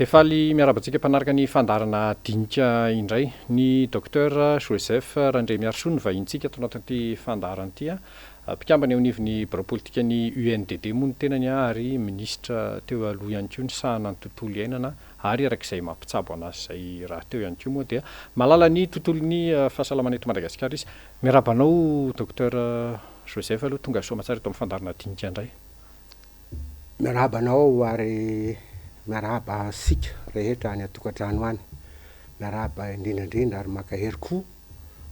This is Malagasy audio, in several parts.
Dia faly miarahaba antsika mpanaraka ny fandaharana dinika indray. Ny Docteur Joseph Randriamiarisoa no vahintsika ato anatin'ity fandaharana ity. Mpikambana eo anivon'ny birao politikan'ny UNDD moa ny tenany ary minisitra teo aloha ihany koa nisahana ny tontolo iainana ary araka izay maha mpitsabo anazy izay rahateo ihany koa moa dia mahalala ny tontolon'ny fahasalamana eto Madagasikara izy. Miarahaba anao Docteur Joseph aloha tonga soa aman-tsara eto amin'ny fandaharana dinika indray. Miarahaba anao ary miarahaba antsika rehetra any an-tokantrano any. Miarahaba indrindra indrindra ary mankahery koa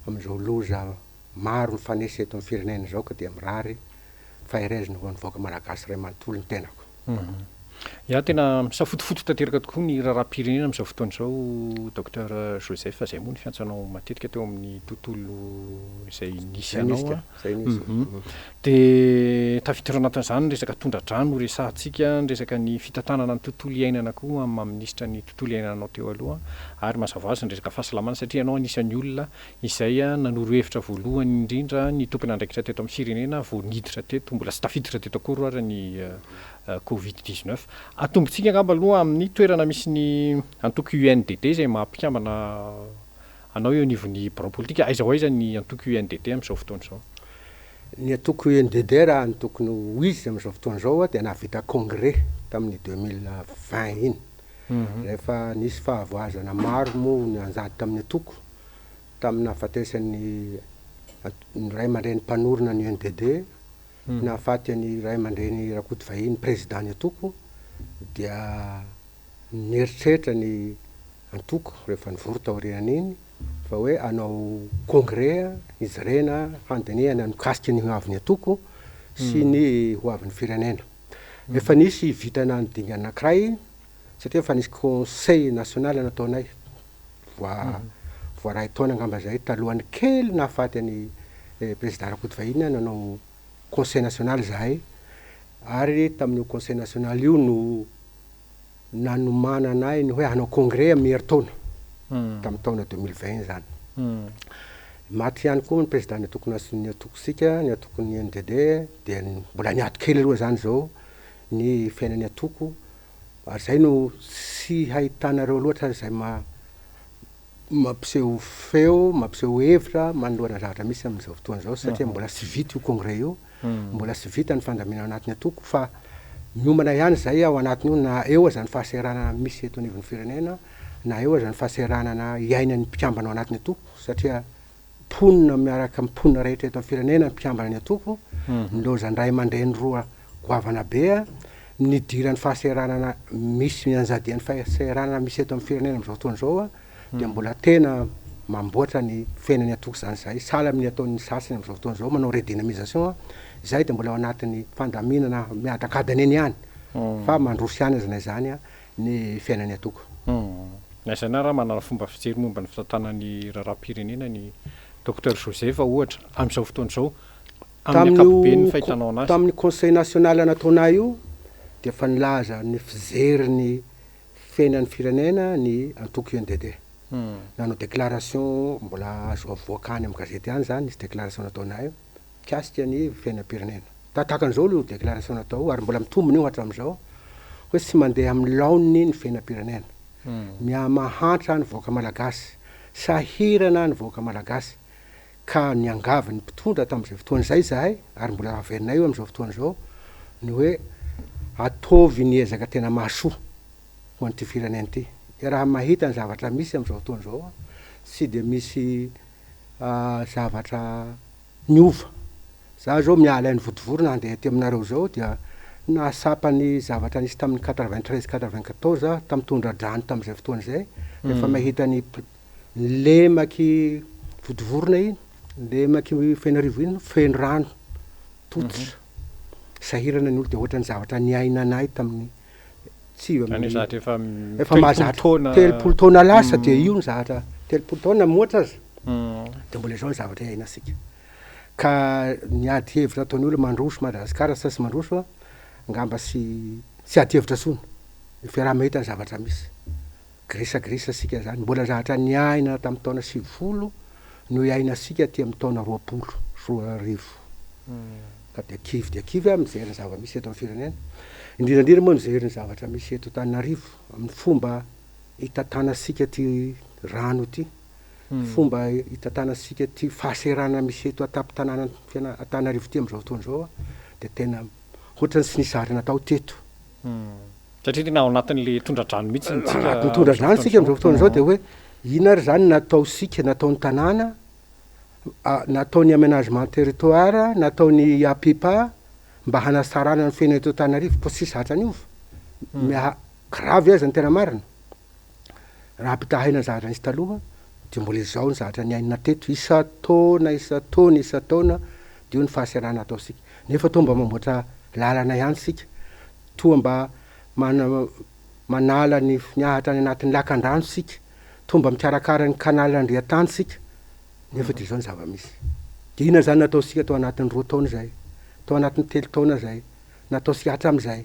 amin'izao loza maro mifanesy eto amin'ny firenena izao ka dia mirary faherezana ho an'ny vahoaka malagasy iray manontolo ny tenako. Ya, tena misafotofoto tanteraka tokoa ny raharaham-pirenena amin'izao fotoana izao Docteur Joseph, izay moa ny fiantsanao matetika teo amin'ny tontolo izay nisy anao an. Izay nisy. Dia tafiditra ao anatin'izany ny resaka tondra-drano resahantsika, ny resaka ny fitantanana ny tontolo iainana koa amin'ny maha minisitra ny tontolo iainana anao teo aloha, ary mazava ho azy ny resaka fahasalamana satria ianao anisan'ny olona izay nanoro hevitra voalohany indrindra ny tompon'andraikitra teto amin'ny firenena vao niditra teto, mbola tsy tafiditra teto akory ary ny Covid 19. Atombontsika angamba aloha amin'ny toerana misy ny antoko UNDD izay maha mpikambana anao eo anivon'ny birao politika. Aiza ho aiza ny antoko UNDD amin'izao fotoana izao? Ny antoko UNDD raha ny tokony ho izy amin'izao fotoana izao dia nahavita congrès tamin'ny 2020 iny. Rehefa nisy fahavoazana maro moa nianjady tamin'ny antoko tamin'ny nahafatesan'ny ny ray aman-dreny mpanorina ny UNDD, nahafaty an'i ray aman-dreny Rakotovahiny président ny antoko dia nieritreritra ny antoko rehefa nivory taorian'iny fa hoe hanao congrès hijerena handinihana ny mikasika ny hoavin'ny antoko sy ny hoavin'ny firenena. Efa nisy vitana ny dingana anankiray satria efa nisy conseil national nataonay voa voaray taona angamba zay talohan'ny kely nahafaty an'i président Rakotovahiny nanao conseil national zahay ary tamin'io conseil national io no nanomananay ny hoe hanao congrès amin'ny herintaona tamin'ny taona 2020 zany. Maty ihany koa ny président ny antoko ny antokosika ny antokon'ny NDD dia mbola niato kely aloha zany zao ny fiainan'ny antoko ary zay no tsy hahitanareo loatra izay mampiseho feo, mampiseho hevitra manoloana zavatra misy amin'izao fotoana izao satria mbola tsy vita io congrès io, mbola tsy vita ny fandaminana anatin'ny antoko fa miomana ihany zay ao anatin'io na eo aza ny fahasahiranana misy eto anivon'ny firenena na eo aza ny fahasahiranana iainan'ny mpikambana ao anatin'ny antoko satria mponina miaraka amin'ny mponina rehetra eto amin'ny firenena ny mpikambana ny antoko, nilaozan'ny ray aman-dreny roa goavana be, nidiran'ny fahasahiranana misy mianjadian'ny fahasahiranana misy eto amin'ny firenena amin'izao fotoana izao dia mbola tena mamboatra ny fiainan'ny antoko izany izahay, sahala amin'ny ataon'ny sasany amin'izao fotoana izao manao redynamisation, izahay dia mbola ao anatin'ny fandaminana miadakadana eny ihany fa mandroso ihany aza na izany ny fiainan'ny antoko. Na izany ary raha manana fomba fijery momba ny fitantanana ny raharaham-pirenena ny Docteur Joseph ohatra amin'izao fotoana izao, amin'ny ankapobeny ny fahitanao anazy. Tamin'ny conseil national nataonay io dia efa nilaza ny fijery ny fiainan'ny firenena ny antoko UNDD. Nanao déclaration mbola azo avoaka any amin'ny gazety any izany nisy déclaration nataonay io mikasika ny fiainam-pirenena. Tahaka an'izao aloha io déclaration natao io ary mbola mitombina io hatramin'izao hoe tsy mandeha amin'ny laoniny ny fiainam-pirenena. Mihamahantra ny vahoaka malagasy, sahirana ny vahoaka malagasy ka niangavy ny mpitondra tamin'izay fotoana izay izahay ary mbola averinay io amin'izao fotoana izao ny hoe ataovy ny ezaka tena mahasoa ho an'ity firenena ity. Raha mahita ny zavatra misy amin'izao fotoana izao tsy dia misy zavatra niova. Za zao miala any Vontovorona handeha aty aminareo zao dia nahatsapa ny zavatra nisy tamin'ny 93 94 aho tamin'ny tondra-drano tamin'izay fotoana izay rehefa mahita ny lemaky Vontovorona iny, lemaky Fenoarivo iny feno rano tototra, sahirana ny olo dia ohatran'ny zavatra niainanay tamin'ny tsy Zany hoe zavatra efa efa mahazatra 30 taona. 30 taona lasa dia io ny zavatra 30 taona mihoatra aza dia mbola izao ny zavatra iainantsika. Ka ny ady hevitra ataon'ny olona mandroso Madagasikara sa tsy mandroso angamba tsy tsy ady hevitra intsony. Ny fiaraha-mahita ny zavatra misy. Grisagris isika zany. Mbola zavatra niainana tamin'ny taona 90 no iainantsika aty amin'ny taona 2020. Ka dia kivy dia kivy aho mijery ny zava-misy eto amin'ny firenena. Indrindra indrindra moa mijery ny zavatra misy eto Antananarivo amin'ny fomba hitantanantsika ity rano ity, fomba hitantanantsika ity fahaserana misy eto an-tampon-tanànan'i Antananarivo ity amin'izao fotoana izao dia tena ohatran'ny tsy nisy zavatra natao teto. Satria tena ao anatin'ilay tondra-drano mihitsy tsika. Anatin'ny tondra-drano tsika amin'izao fotoana izao dia hoe inona ary izany nataontsika, nataon'ny tanàna Natao ny aménagement territoire, natao ny APIPA mba hanatsarana ny fiainana eto Antananarivo fa tsisy zatra niova. Miha grave aza ny tena marina. Raha ampitahaina ny zavatra nisy taloha dia mbola izao ny zavatra niainana teto isan-taona isan-taona isan-taona dia io ny fahaserana ataontsika. Nefa toa mba mamboatra lalana ihany isika, toa mba manala ny ahitra any anatin'ny lakan-drano isika, toa mba mikarakara ny canal Andriantany isika. Nefa dia izao ny zava-misy. Dia inona izany nataontsika tao anatin'ny 2 taona izay, tao anatin'ny 3 taona izay, nataontsika hatramin'izay?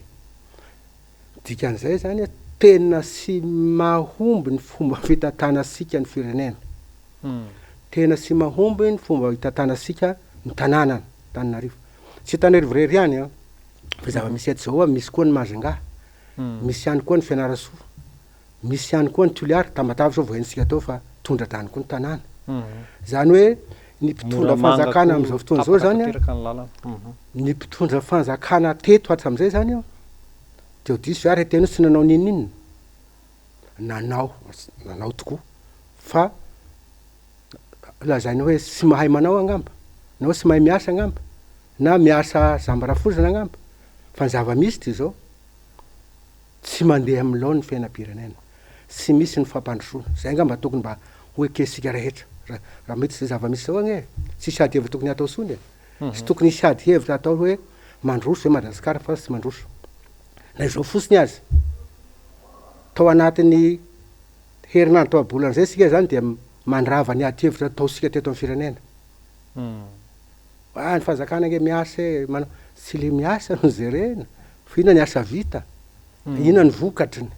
Dikan'izay izany, tena tsy mahomby ny fomba fitantanantsika ny firenena. Tena tsy mahomby ny fomba hitantanantsika ny tanàna Antananarivo. Tsy Antananarivo irery ihany an, fa zava-misy eto izao, misy koa ny Majunga, misy ihany koa ny Fianarantsoa. Misy ihany koa ny Toliara, Tamatave izao vao henontsika teo fa tondra-drano koa ny tanàna. Izany hoe ny mpitondra fanjakana amin'izao fotoana izao izany an, ny mpitondra fanjakana teto hatramin'izay izany an, dia ho diso ve aho raha hiteny hoe tsy nanao n'inon'inona? Nanao, nanao tokoa fa lazaina hoe tsy mahay manao angamba, na hoe tsy mahay miasa angamba, na miasa zamba rafozana angamba, fa ny zava-misy dia izao, Tsy mandeha amin'ny laoniny ny fiainam-pirenena. Tsy misy ny fampandrosoana. Izay angamba tokony mba ho ekentsika rehetra. Raha mety izay zava-misy izao anie e! Tsisy ady hevitra tokony hatao intsony e! Tsy tokony hisy ady hevitra hatao hoe mandroso ve Madagasikara fa tsy mandroso. Na izao fotsiny aza, tao anatin'ny herinandro tapa-bolana izay isika izany dia mandrava ny ady hevitra nataontsika teto amin'ny firenena. Ah ny fanjakana ange miasa e, manao, tsy le miasa no jerena fa inona ny asa vita, inona ny vokatriny,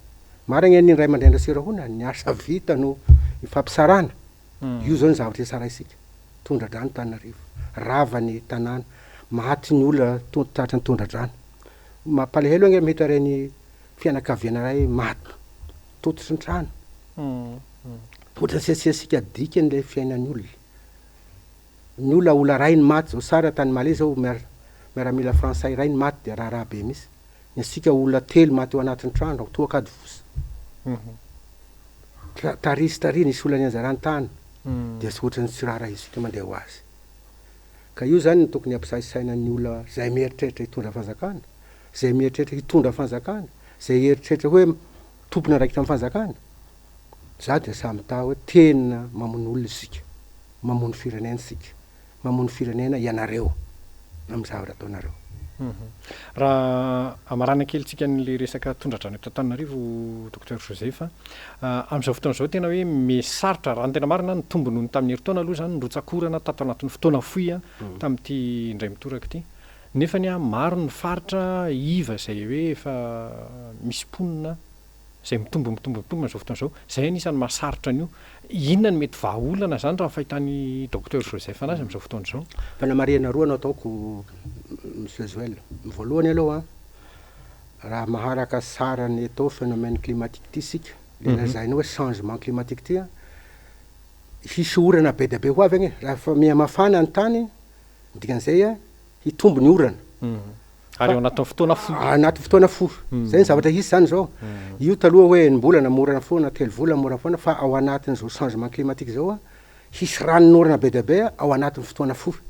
marina anie ny ray aman-dreny Ratsirahona, ny asa vita no ifampitsarana, io zao ny zavatra itsaraintsika, tondra-drano Antananarivo, rava ny tanàna, maty ny olona tratran'ny tondra-drano, mampalahelo ange mahita ireny fianakaviana iray maty tototry ny trano, ohatran'ny tsy asiantsika dikany le fiainan'ny olona. Ny olona ola ray ny maty zao sara tany Mali zao miaramila frantsay ray ny maty dia raharaha be mihitsy ny antsika olona telo maty ao anatin'ny trano ao toa Ankadifotsy tary sy tary nisy olona nianjarany tany dia tsy ohatran'ny tsy raharahiantsika mandeha ho azy ka io zany no tokony hampisaintsaina ny olona zay mieritreritra hitondra fanjakana zay mieritreritra hitondra fanjakana zay eritreritra hoe tompon'andraikitra amin'ny fanjakana Za dia samy mitaha hoe tena mamono olona isika, mamono firenena isika, mamono firenena ianareo amin'ny zavatra ataonareo. Raha hamarana kely tsika an'ilay resaka tondra-drano eto Antananarivo Docteur Joseph a, amin'izao fotoana izao tena hoe miha sarotra, raha ny tena marina, nitombo noho ny tamin'ny herintaona aloha izany ny rotsak'orana tato anatin'ny fotoana fohy tamin'ity indray mitoraka ity. Nefany maro ny faritra iva izay hoe efa misy mponina izay mitombo mitombo mitombo amin'izao fotoana izao. Izay anisan'ny mahasarotra an'io. Inona no mety vahaolana izany raha ny fahitan'i Docteur Joseph anazy amin'izao fotoana izao? Fanamarihana roa no ataoko Monsieur Joël. Ny voalohany aloha, raha maharaka tsara ny atao phénomène climatique ity isika, ilay lazaina hoe changement climatique ity, hisy orana be dia be ho avy anie. Raha efa miha-mafana ny tany, ny dikan'izay hitombo ny orana. Ary ao anatin'ny fotoana fohy. Anatin'ny fotoana fohy. Zay ny zavatra hisy zany zao. Io taloha hoe enim-bolana morana foana, telo volana morana foana fa ao anatin'izao changement climatique zao an, hisy ranonorana be dia be ao anatin'ny fotoana fohy.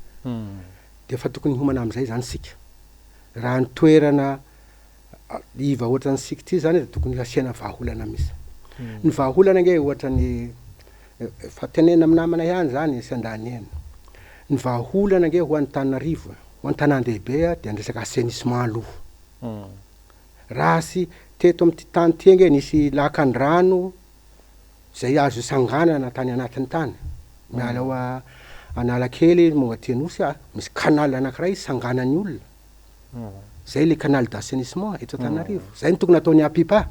Dia efa tokony hiomana amin'izay zany isika. Raha ny toerana iva ohatran'ny isika ity zany dia tokony hasiana vahaolana mihitsy. Ny vahaolana ange ohatran'ny efa tenenina amin'ny namana ihany zany sy andanihana. Ny vahaolana ange ho an'Antananarivo e. Ho an-tanàn-dehibe dia ny resaka assainissement aloha. Raha tsy teto amin'ity tany ity ange nisy lakan-drano izay azo isanganana tany anatiny tany, miala ao Analakely monga aty Anosy a, misy canal anankiray isanganan'ny olona. Izay ilay canal d'assainissement eto Antananarivo. Izay no tokony hataon'ny APIPA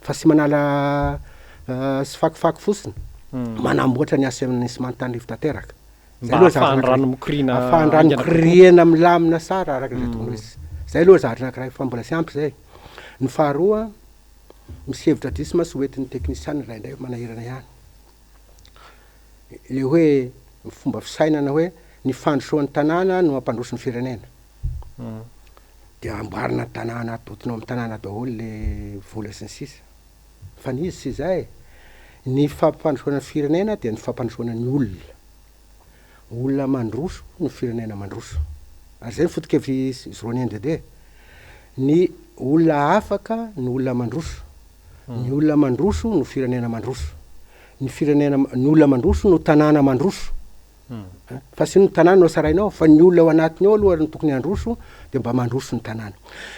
fa tsy manala tsifakifaky fotsiny. Manamboatra ny assainissement Antananarivo tanteraka. Zay aloha zavatra ahafahan'ny anankiray. rano mikoriana Ahafahan'ny rano haingana kokoa. mikoriana milamina tsara araka izay tokony ho izy. Zay aloha zavatra anankiray fa mbola tsy ampy zay. Ny faharoa, misy hevitra diso mantsy hoentin'ny teknisiana indraindray manahirana ihany. Le hoe ny fomba fisainana hoe ny fandrosoan'ny tanàna no hampandroso ny firenena. Dia amboarina ny tanàna, adotina ao amin'ny tanàna daholo le vola sy ny sisa. Fa ny izy tsy izay e. Ny fampandrosoana ny firenena dia ny fampandrosoana ny olona. Olona mandroso no firenena mandroso. Ary izay no foto-kevitr'i Zrony NDD. Ny olona afaka no olona mandroso. Ny olona mandroso no firenena mandroso. Ny firenena, ny olona mandroso no tanàna mandroso. Fa tsy ny tanàna no tsarainao fa ny olona ao anatiny ao aloha no tokony handroso dia mba mandroso ny tanàna.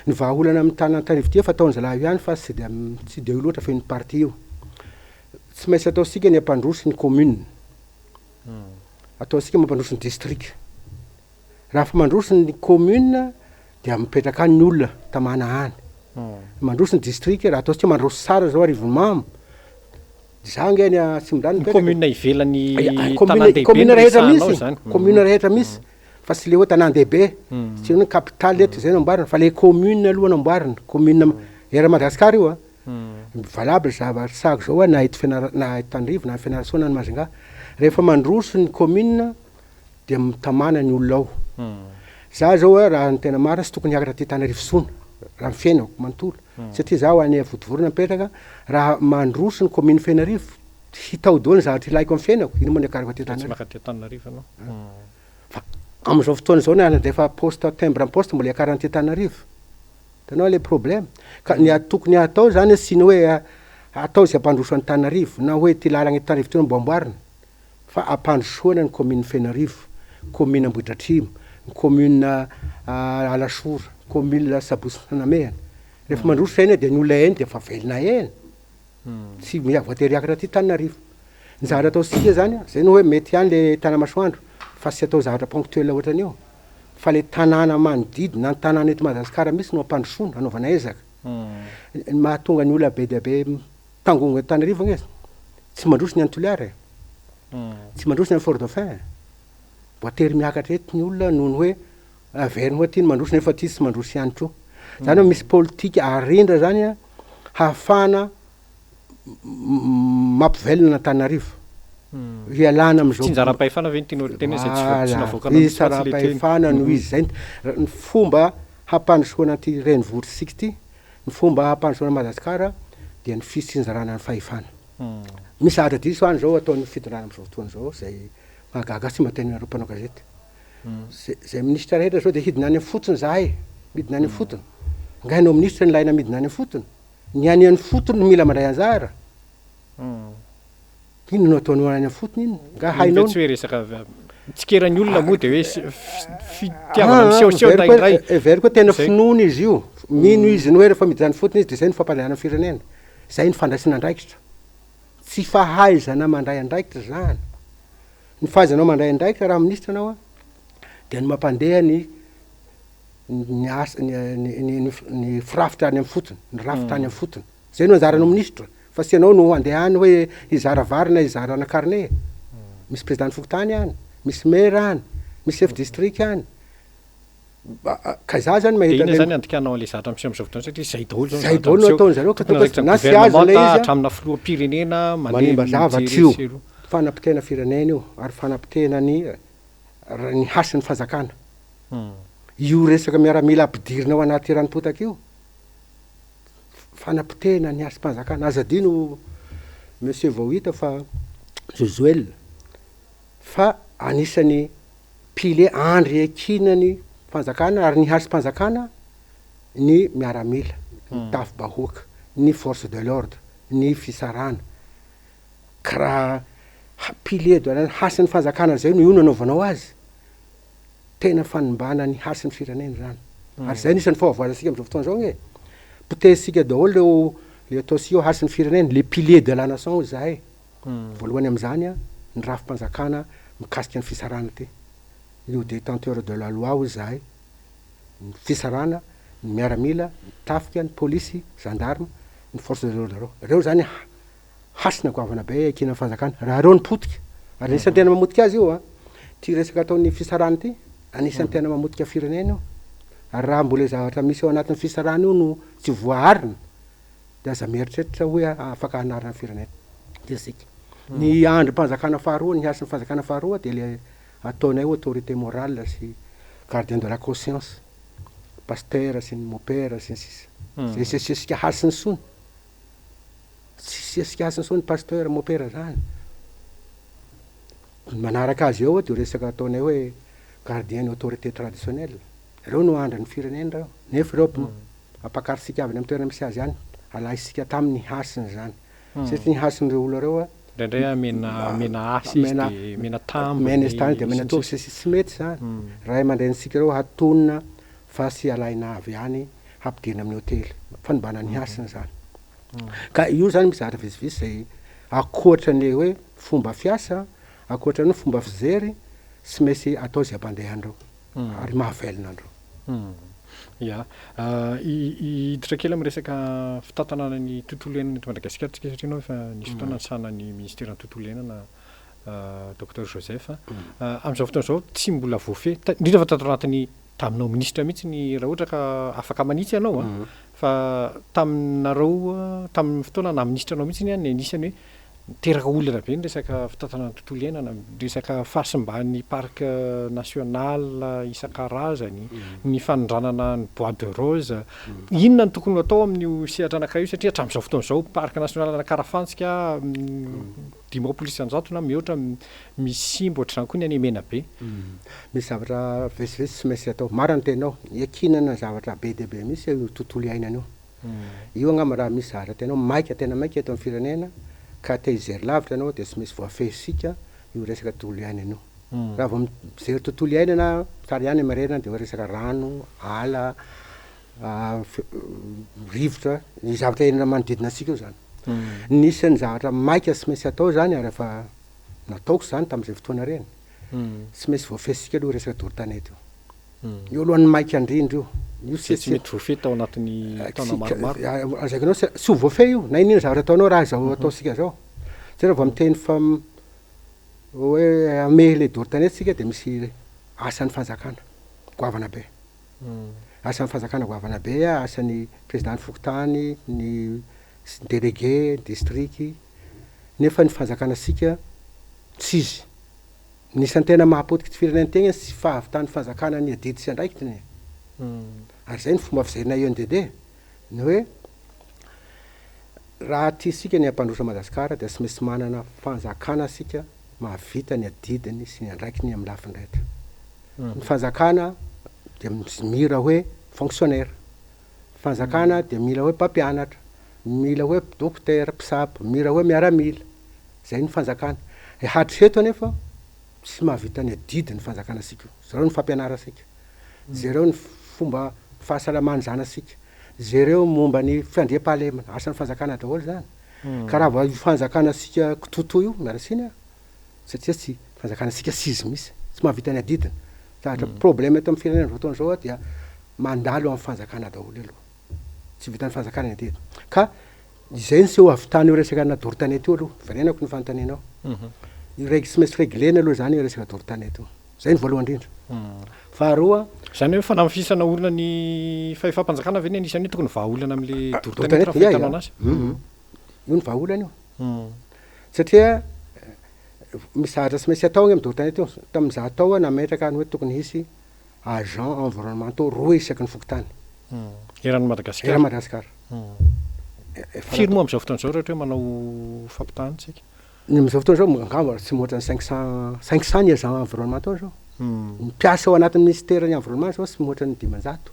Ny vahaolana amin'ny tanàna Antananarivo ity efa ataon'ny zalahy io ihany fa tsy dia tsy dia io loatra fa iny partie io. Tsy maintsy ataontsika ny hampandroso ny commune. Ataontsika mampandroso ny district. Raha efa mandroso ny commune dia mipetraka any ny olona tamana any. Mandroso ny district raha ataontsika mandroso tsara zao Arivonimamo. Za ange any Atsimondrano Ny mipetraka. commune ivelan'ny Commune tanàn-dehibe commune no rehetra resahanao misy, izany. commune rehetra misy fa tsy le hoe tanàn-dehibe, tsy hoe capitale eto zay no amboarina fa le commune aloha no amboarina, commune eran'i Madagasikara io a, valable zavatra resahako zao na eto Fianara- na eto Antananarivo na any Fianarantsoa na any Majunga, rehefa mandroso ny commune dia mitamana ny olona ao. Za zao a raha ny tena marina tsy tokony hiakatra aty Antananarivo intsony raha ny fiainako manontolo satria zaho any Vontovorona mipetraka, raha mandroso ny commune Fenerivo hita ao daholo ny zavatra ilaiko amin'ny fiainako, ino moa ny hiakarako aty Tsy Antananarivo. maka aty Antananarivo ianao. Fa amin'izao fotoana izao na nandefa poste timbre ny poste mbola hiakarana aty Antananarivo. Hitanao le problème? Ka ny tokony hatao zany tsy ny hoe atao izay hampandroso an'Antananarivo na hoe ity lalana eto Antananarivo ity no amboamboarina. fa ampandrosoana ny commune Fenerivo, commune Ambohidratrimo, ny commune Alasora, commune Sabotsy Namehana. Rehefa mandroso eny dia ny olona eny dia efa velona eny. Tsy voatery hiakatra aty Tananarivo. Ny zavatra ataontsika zany, zay no hoe mety ihany le Tanamasoandro fa tsy atao zavatra ponctuel ohatran'io fa le tanàna manodidina, ny tanàna eto Madagasikara mihitsy no ampandrosoana, anaovana ezaka. Ny mahatonga ny olona be dia be Tangongo Antananarivo anie tsy mandroso ny any Toliara e. Tsy mandroso ny any Fort Dauphin e. Voatery miakatra eto ny olona noho ny hoe averiny hoe aty no mandroso nefa aty tsy mandroso ihany koa. Zany hoe misy politika arindra zany a hahafahana mampivelona an'Antananarivo. Hialana amin'izao. Tsinjaram-pahefana ve no tianao tenenina izay tsy Voilà, navoakanao mihitsy mantsy ilay teny. fitsaram-pahefana no izy zay. Ny fomba hampandrosoana an'ity renivohitr'isika ity Ny fomba hampandrosoana an'i Madagasikara dia ny fitsinjarana ny fahefana. Misy zavatra diso any izao ataon'ny fitondrana amin'izao fotoana izao izay mahagaga ahy tsy mba teneninareo mpanao gazety. Izay minisitra rehetra izao dia hidina any amin'ny fotony izahay, midina any amin'ny fotony. Angaha ianao minisitra no ilaina midina any amin'ny fotony? Ny any amin'ny fotony no mila mandray anjara. Inona no ataonao any amin'ny fotony inona? Nga hainao? Tsy hoe resaka mitsikera ny olona moa dia hoe fitiavana misehoseho indraindray. Heveriko hoe tena finoana izy io. Mino izy ny hoe rehefa miditra any fotony izy dia izay no fampandehanana firenena. Izay no fandraisana andraikitra. Tsy fahaizana mandray andraikitra izany. Ny fahaizanao mandray andraikitra raha minisitra ianao dia ny mampandeha ny ny asa ny ny ny firafitra any amin'ny fotony, ny rafitra any amin'ny fotony. Zay no anjaranao minisitra fa tsy ianao no handeha any hoe hizara vary na hizara ana carnet. Misy président ny fokontany any, misy maire any, misy chef district any. Ka za zany Dia mahita inona an'ireny. zany andikanao an'ilay zavatra miseho amin'izao fotoana satria zay daholo zao ny Zay zavatra daholo no miseho. ataon'zareo ka tonga Tompon'andraikitra na tsy azo ilay gouvernemanta izy a. hatramina filoham-pirenena mandeha Manimba zavatra mijery io. etsy sy eroa. Fanapotehana firenena io ary fanapotehana ny ny hasin'ny fanjakana. Io resaka miaramila ampidirina ao anaty ranom-potaka io. Fanapotehana ny hasim-panjakana. Aza adino Monsieur vao hita fa Zozoel fa anisan'ny pilier andry iankinan'ny fanjakana ary ny hasim-panjakana ny miaramila, ny tafi-bahoaka, ny force de l'ordre, ny fitsarana. Ka raha pilier de la hasin'ny fanjakana zay no io no anaovanao azy. Tena fanimbana ny hasin'ny firenena izany. Ary izay anisan'ny fahavoazantsika amin'izao fotoana izao anie e. Potehintsika daholo ireo le ataontsika hoe hasin'ny firenena, les piliers de la nation hoy izahay. Voalohany amin'izany ny rafi-panjakana mikasika ny fitsarana ity. Io détenteur de la loi hoy izahay. Ny fitsarana, ny miaramila, ny tafika, ny polisy, gendarme, ny force de l'ordre ireo. Ireo izany Hasina goavana be ekenan'ny fanjakana. Raha ireo no potika, ary anisan'ny tena mamotika azy io an, Ty resaka ataon'ny fisarahana ity, anisan'ny tena mamotika firenena io. Ary raha mbola io zavatra misy ao anatin'ny fisarahana io no tsy voaarina dia aza mieritreritra hoe afaka hanarina ny firenena isika. Ny andrim-panjakana faharoa, ny hasin'ny fanjakana faharoa dia le ataonay hoe autorité morale sy gardien de la conscience, pasitera sy ny mopera sy ny sisa. Zay sesisesika hasiny sony. Tsy sesika hasiny sony pasteur, mopera zany. Ny manaraka azy eo dia resaka ataonay hoe gardien ny autorité traditionnelle. Ireo no andrin'ny firenena ireo. Nefa ireo ampakarintsika avy any amin'ny toerana misy azy any, alaintsika taminy ny hasiny izany. Satria ny hasin'ireo olona ireo. Indraindray amena amena asa izy dia omena tambiny. Omena izy tany dia omena toby sy tsy mety izany. Ray aman-drenintsika ireo hatonina fa tsy alaina avy any hampidirina amin'ny hotely. Fanimbana ny hasiny izany. Ka io zany misy zavatra vitsivitsy zay akoatra ny hoe fomba fiasa, akoatra ny hoe fomba fijery, tsy maintsy atao izay hampandeha an'ireo ary mahavelona an'ireo. Ya. Hiditra kely amin'ny resaka fitantanana ny tontolo iainana eto Madagasikara tsika satria ianao efa nisy fotoana nisahana ny ministeran'ny tontolo iainana Docteur Joseph. Amin'izao fotoana izao tsy mbola voafehy, indrindra fa tato anatin'ny Taminao minisitra mihitsy ny raha ohatra ka afaka manitsy ianao an, fa taminareo tamin'ny fotoana naha minisitra anao mihitsy ny anisany hoe niteraka olana be ny resaka fitantanana ny tontolo iainana, ny resaka fahasimban'ny parc national isan-karazany, ny fanondranana ny bois de rose. Inona no tokony ho atao amin'io sehatra anankiray io satria hatramin'izao fotoana izao parc national an'Ankarafantsika 50% na mihoatra Misy simba ohatr'izany koa ny any Menabe. Misy zavatra vitsivitsy tsy maintsy atao. Marina ny teninao, iankinana zavatra be dia be mihitsy io tontolo iainana io. Io angamba raha misy zavatra tena maika, tena maika eto amin'ny firenena ka te hijery lavitra ianao dia tsy maintsy voafehintsika io resaka tontolo iainana io. Raha vao mijery tontolo iainana, tsara ihany ny mamerina dia hoe resaka rano, ala, rivotra, ny zavatra iainana manodidina antsika io zany. Ny isan'ny zavatra maika sy maintsy atao zany ary efa nataoko zany tamin'izay fotoana ireny, tsy maintsy voafehintsika aloha resaka doro tanety io. Io aloha ny maika indrindra io. Io tsy tsy mety voafehy tao anatin'ny taona maromaro. Lazaiko anao tsy ho voafehy io, na inona inona zavatra ataonao raha izao ataontsika izao. Satria raha vao miteny fa hoe hamehy ilay doro tanety isika dia misy asan'ny fanjakana goavana be. Asan'ny fanjakana goavana be, asan'ny président ny fokontany, ny délégué, ny district, nefa ny fanjakana antsika tsy izy. Ny isan'ny tena mahapotika ty firenentegna tsy fahavitan'ny fanjakana ny adidy sy andraikitiny e. Ary zay ny fomba fijerinay UNDD, ny hoe raha tiantsika ny hampandroso an'i Madagasikara dia tsy maintsy manana fanjakana isika mahavita ny adidiny sy ny andraikiny amin'ny lafiny rehetra. Ny fanjakana dia mira hoe fonctionnaire, ny fanjakana dia mila hoe mpampianatra, mila hoe dokotera, mpisabo, mira hoe miaramila, zay ny fanjakana. Hatreto anefa tsy mahavita ny adidy ny fanjakana antsika io, zareo ny fampianarantsika, jereo ny fomba fahasalaman'ny zanantsika, jereo momba ny fandriampahalemana, asan'ny fanjakana daholo zany. Ka raha vao io fanjakana antsika kitoatoa io, miala tsiny aho, satria tsy fanjakana antsika tsy izy mihitsy, tsy mahavita ny adidiny. Zavatra problème eto amin'ny firenena amin'izao fotoana izao dia mandalo amin'ny fanjakana daholo aloha. Tsy vitan'ny fanjakana ny adidy. Ka izay no seho ahavitana io resaka ana doro tanety io aloha. Verenako ny fanontanianao. Io reg- tsy maintsy reglena aloha izany io resaka doro tanety io. Izay no voalohany indrindra. Faharoa. Izany hoe fanamafisana orina ny fahefam-panjakana ve ny anisan'ny hoe tokony vahaolana amin'ilay doro tanety raha fahitanao anazy? Io ny vahaolana io. Satria misy zavatra tsy maintsy atao anie amin'ny doro tanety io. Tamin'izaho tao aho nametraka ny hoe tokony hisy agents environnementaux roa isaky ny fokontany. Eran'i Madagasikara? Eran'i Madagasikara. Firy moa amin'izao fotoana izao raha ohatra hoe manao fampitahana isika? Ny amin'izao fotoana izao angamba tsy mihoatra ny 500, 500 ny agents environnementaux izao. Ny mpiasa ao anatin'ny minisiteran'ny environnement izao tsy mihoatra ny 500.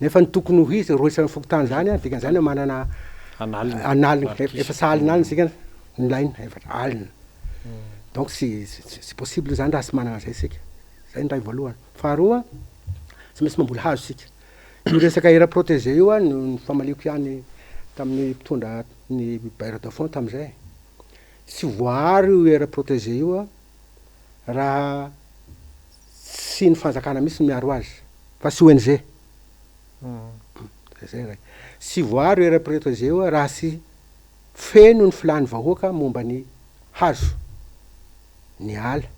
Nefa ny tokony ho izy roa isan'ny fokontany izany an, dikan'izany hoe manana An'aliny. an'aliny, efa sahalin'aliny isika ny laina, efatra alina. Donc tsy tsy possible izany raha tsy manana an'izay isika. Zay ny iray voalohany. Faharoa, tsy maintsy mamboly hazo isika. Io resaka aire protégée io an, no nifamaliako ihany tamin'ny mpitondra ny bailleur de fonds tamin'izay. Tsy voaaro io aire protégée io an, raha tsy ny fanjakana mihitsy no miaro azy, fa tsy ONG. Zay iray. Tsy voaaro io aire protégée io raha tsy feno ny filàn'ny vahoaka momba ny hazo, ny ala.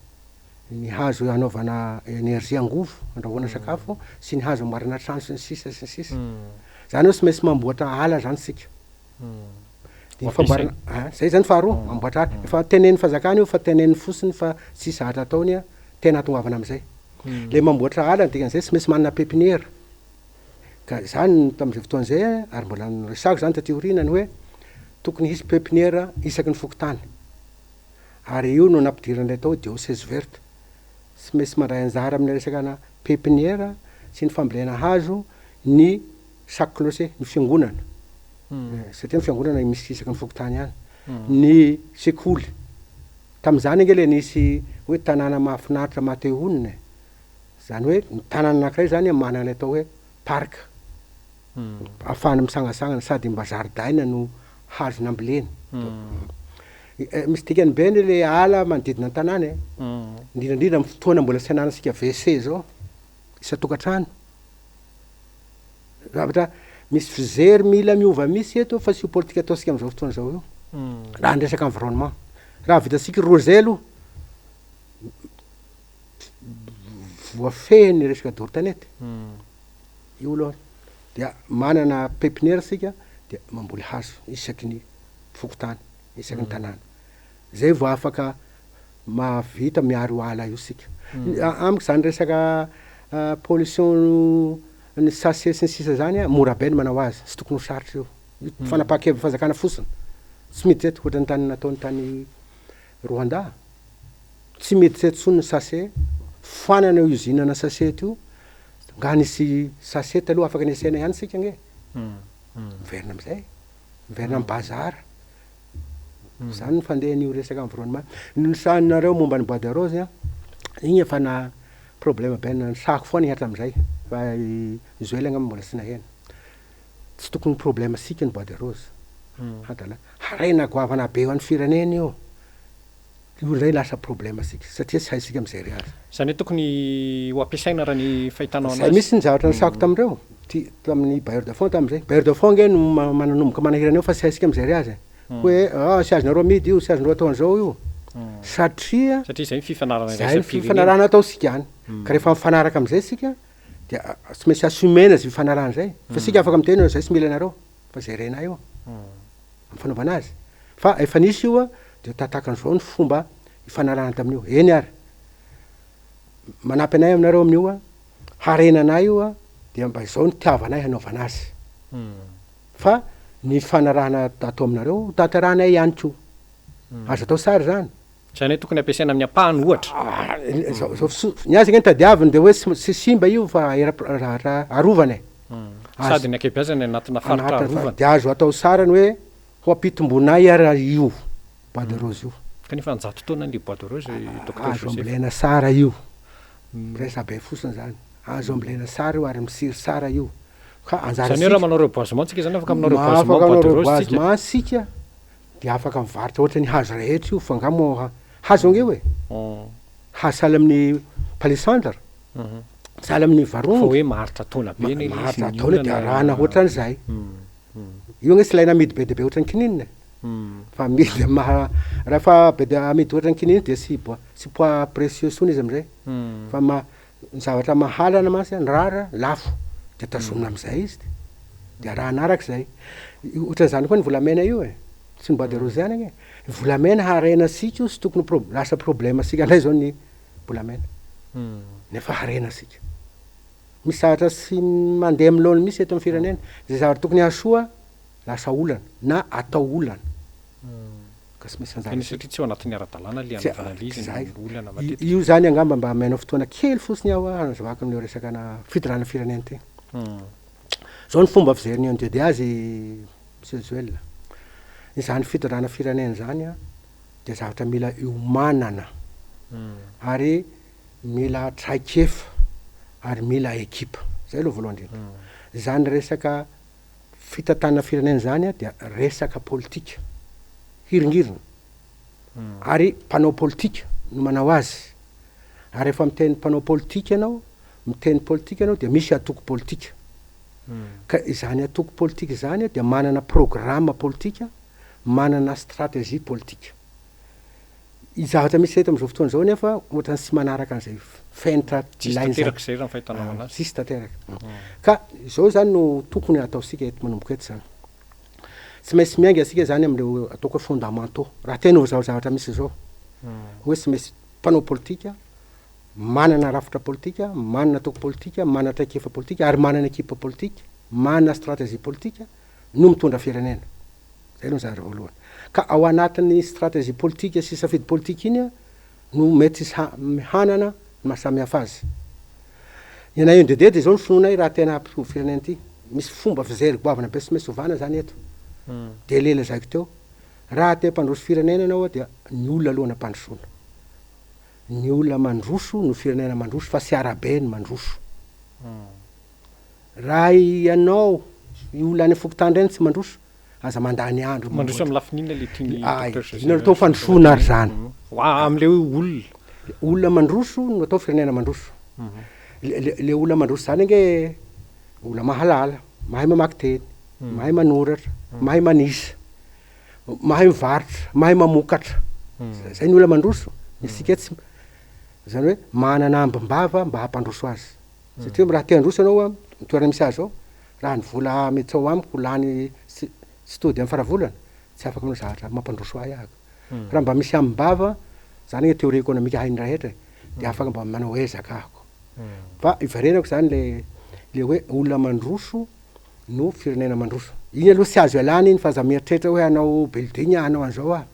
Ny hazo hanaovana énergie angovo, andrahoana sakafo, sy ny hazo amboarana trano sy ny sisa sy ny sisa. Zany hoe tsy maintsy mamboatra ala zany tsika. Ny famboarana, ah, zay zany faharoa, mamboatra ala. Efa tenenin'ny fanjakana io fa teneniny fotsiny fa tsisy zavatra ataony an, tena hahatongavana am'zay. Le mamboatra ala ny dikan'izay tsy maintsy manana pépinière. Ka zany tam'zay fotoana zay ary mbola noresahako zany taty aoriana ny hoe tokony hisy pépinière isaky ny fokontany. Ary io no nampidiran'ilay atao hoe diocèse verte. Tsy maintsy mandray anjara amin'ny resaka ana pépinière sy ny fambolena hazo ny chaque clocher, ny fiangonana. Satria ny fiangonana misy isaky ny fokontany ihany. Ny sekoly. Tamin'izany ange le nisy hoe tanàna mahafinaritra maha te honina e. Izany hoe ny tanàna anankiray izany manana ilay atao hoe parc. Ahafahana mitsangatsangana sady mba zaridaina no hazo nambolena. Misy dikany be anie le ala manodidina ny tanàna e. Indrindra indrindra amin'ny fotoana mbola tsy ananantsika WC zao isan-tokantrano. Zavatra misy fijery mila miova mihitsy eto fa tsy io politika ataontsika amin'izao fotoana izao io. Raha ny resaka environnement. Raha vitantsika roa zay aloha, voafehy ny resaka doro tanety. Io aloha dia manana pepinière isika dia mamboly hazo isaky ny fokontany, isaky ny tanàna. Zay vao afaka mahavita miaro io ala io isika. Amiko zany resaka pollution ny sachet sy ny sisa zany an, mora be ny manao azy, tsy tokony ho sarotra io. Io fanapahan-kevitry fanjakana fotsiny, tsy miditra eto ohatran'ny tany nataony tany Rwanda. Tsy miditra eto intsony ny sachet, foanana io usine ana sachet io, nga nisy sachet taloha afaka niasena ihany isika ange, miverina amizay, miverina am bazar, zany ny fandehan'io resaka environnement, ny resahinareo momba ny bois de rose an, igny efa na problème be nisahako foana igny hatramizay, fa i Zoel angamba mbola tsy naheno, tsy tokony ho problème sika ny bois de rose, hadalana, harena goavana be ho an'ny firenena io. Io indray lasa problème sika satria tsy haintsika mi-gérer azy. Izany hoe tokony ho ampiasaina raha ny fahitanao anazy. Zay mihitsy ny zavatra nisahako tamin'ireo, ty tamin'ny bailleur de fonds tamin'izay. Bailleur de fonds ange no manomboka manahirana eo fa tsy haintsika mi-gérer azy e. Hoe ah tsy azonareo amidy io, tsy azonareo atao an'izao io. Satria Satria izay ny fifanarahana zay ny iraisam-pirenena. fifanarahana ataontsika any. Ka rehefa mifanaraka amin'izay isika dia tsy maintsy assumer-na izay fifanarahana izay. Fa isika afaka miteny hoe zay tsy mila anareo fa gérer-nay io. Amin'ny fanaovana azy. Fa efa nisy io dia tahatakan'izao ny fomba ifanarahana tamin'io. Eny ary, manampy anay aminareo amin'io, harena anay io dia mba izao no tiavanay hanaovana azy. Fa ny fanarahana atao aminareo ho tanterahanay ihany koa. Azo atao sary izany. Izany hoe tokony ampiasaina amin'ny ampahany ohatra. Izao, izao fo, ny azy ange ny tadiaviny dia hoe tsy simba io fa era, arovana e. Sady ny ankabeazany anatina faritra arovana. Dia azo atao sary ny hoe ho ampitomboinay ary io bois de rose io. Kanefa an-jato taona ny bois de rose Docteur Joseph. Azo ambolena sara io. Resabe fotsiny izany. Azo ambolena sara io ary mitsiry sara io. Ka anjarantsika. Izany hoe raha manao reboisement tsika izany afaka manao reboisement bois de rose tsika. Afaka manao reboisement tsika. Dia afaka mivarotra ohatran'ny hazo rehetra io fa nga moa hazo ange io e! Hazo sahala amin'ny palissandre, sahala amin'ny varongo. Fa hoe maharitra taona be anie ilay izy, Maharitra taona dia arahana ohatran'izay. Io ange tsy ilaina amidy be dia be ohatran'ny kininina e! Fa amidy amin'ny maha, rehefa be dia amidy ohatran'ny kininina dia tsy bois, tsy poids précieux intsony izy amin'izay. Fa ma- Ny zavatra mahalana mantsy an, rare, lafo, dia tazomina amin'izay izy dia arahana araka izay. Ohatran'izany koa ny volamena io e, tsy ny bois de rose ihany anie. Ny volamena harenantsika io tsy tokony ho prob- lasa problème-ntsika indray izao ny volamena, nefa harenantsika. Misy zavatra tsy mandeha amin'ny laoniny mihitsy eto amin'ny firenena, izay zavatra tokony hahasoa lasa olana na atao olana. Ka tsy maintsy anjara. Satria tsy ao anatin'ny ara-dalàna ilay hanaovana ilay izy no olana matetika. Io izany angamba mba amenao fotoana kely fotsiny aho hanazavako an'ilay resaka ana fitondrana firenena ity. Izao ny fomba fijerin'ny UNDD azy Monsieur Joël. Izany fitondrana firenena izany dia zavatra mila iomanana ary mila traikefa ary mila ekipa. Izay aloha voalohany indrindra. Izany resaka Fitantanana firenena izany dia resaka politika, hiringiriny, ary mpanao politika no manao azy, ary rehefa miteny mpanao politika ianao, miteny politika ianao dia misy antoko politika, ka izany antoko politika izany dia manana programa politika, manana stratégie politika. Ny zavatra misy eto amin'izao fotoana izao anefa ohatran'ny tsy manaraka an'izay fenitra Tsisy ilaina izany. tanteraka izay raha ny fahitanao anazy. Tsisy tanteraka. Ka izao izany no tokony hataontsika eto manomboka eto izany. Tsy maintsy miainga isika izany amin'ireo ataoko hoe fondamentaux. Raha te hanova izao zavatra misy izao, hoe tsy maintsy mpanao politika, manana rafitra politika, manana antoko politika, manana traikefa politika ary manana ekipa politika, manana stratégie politika no mitondra firenena. Zay aloha ny zavatra voalohany. Ka ao anatin'ny stratégie politika sy safidy politika iny no mety hanana ny maha samy hafa azy. Ny anay UNDD dia izao ny finoanay raha tena hampitovy firenena ity. Misy fomba fijery goavana be tsy maintsy ovana zany eto. Dia le lazaiko teo, raha te hampandroso firenena ianao dia ny olona aloha no ampandrosoana. Ny olona mandroso no firenena mandroso fa tsy arabe no mandroso. Raha ianao, io olona any fokontany ireny tsy mandroso, aza mandany andro Mandroso amin'ny lafiny inona le tian'i Ay, Docteur José inona no atao fandrosoana ary zany? Amin'ilay hoe olona. Olona mandroso no atao firenena mandroso. Le, le, le olona mandroso zany ange olona mahalala, mahay mamaky teny, mahay manoratra, mahay manisa, mahay mivarotra, mahay mamokatra. Zay ny olona mandroso. Ny antsika tsy, zany hoe manana ambim-bava mba hampandroso azy. Satria raha te handroso ianao an, ny toerana misy ahy zao, raha ny vola miditra ao amiko lany tsy tsy tody amin'ny faravolana, tsy afaka manao zavatra mampandroso ahy ahako. Raha mba misy amim-bava, zany anie théorie économique hain'ny rehetra e, de afaka mba manao ezaka ahako. Fa iverenako zany le le hoe olona mandroso no firenena mandroso. Iny aloha tsy azo ialana iny fa aza mieritreritra hoe hanao building aho, hanao an'izao aho.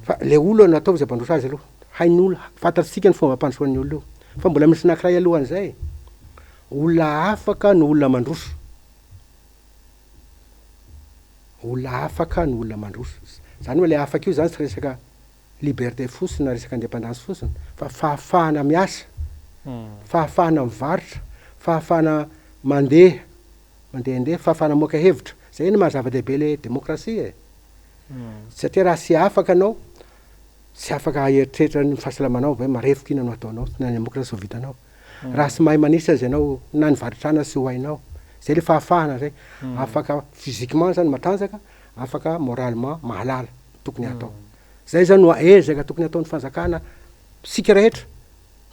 Fa le olona no ataovy izay hampandroso azy aloha. Hain'olona, fantatsika ny fomba ampandrosoan'ny olona io. Fa mbola misy anankiray alohan'izay, olona afaka no olona mandroso. Olona afaka no olona mandroso. Zany hoe le afaka io zany tsy resaka liberté fotsiny na resaka indépendance fotsiny fa fahafahana miasa, fahafahana mivarotra, fahafahana mandeha, mandehandeha, fahafahana mamoaka hevitra. Zay no maha zava-dehibe le démocratie e. Satria raha tsy afaka anao, tsy afaka hieritreritra ny fahasalamanao ve marefo inona no ataonao, na ny hamokatra tsy ho vitanao. Raha tsy mahay manisa aza ianao, na ny varotrana tsy ho hainao. Zay le fahafahana zay. Afaka physiquement zany matanjaka, afaka moralement mahalala tokony hatao. Zay zany no ezaka tokony hataon'ny fanjakana, isika rehetra,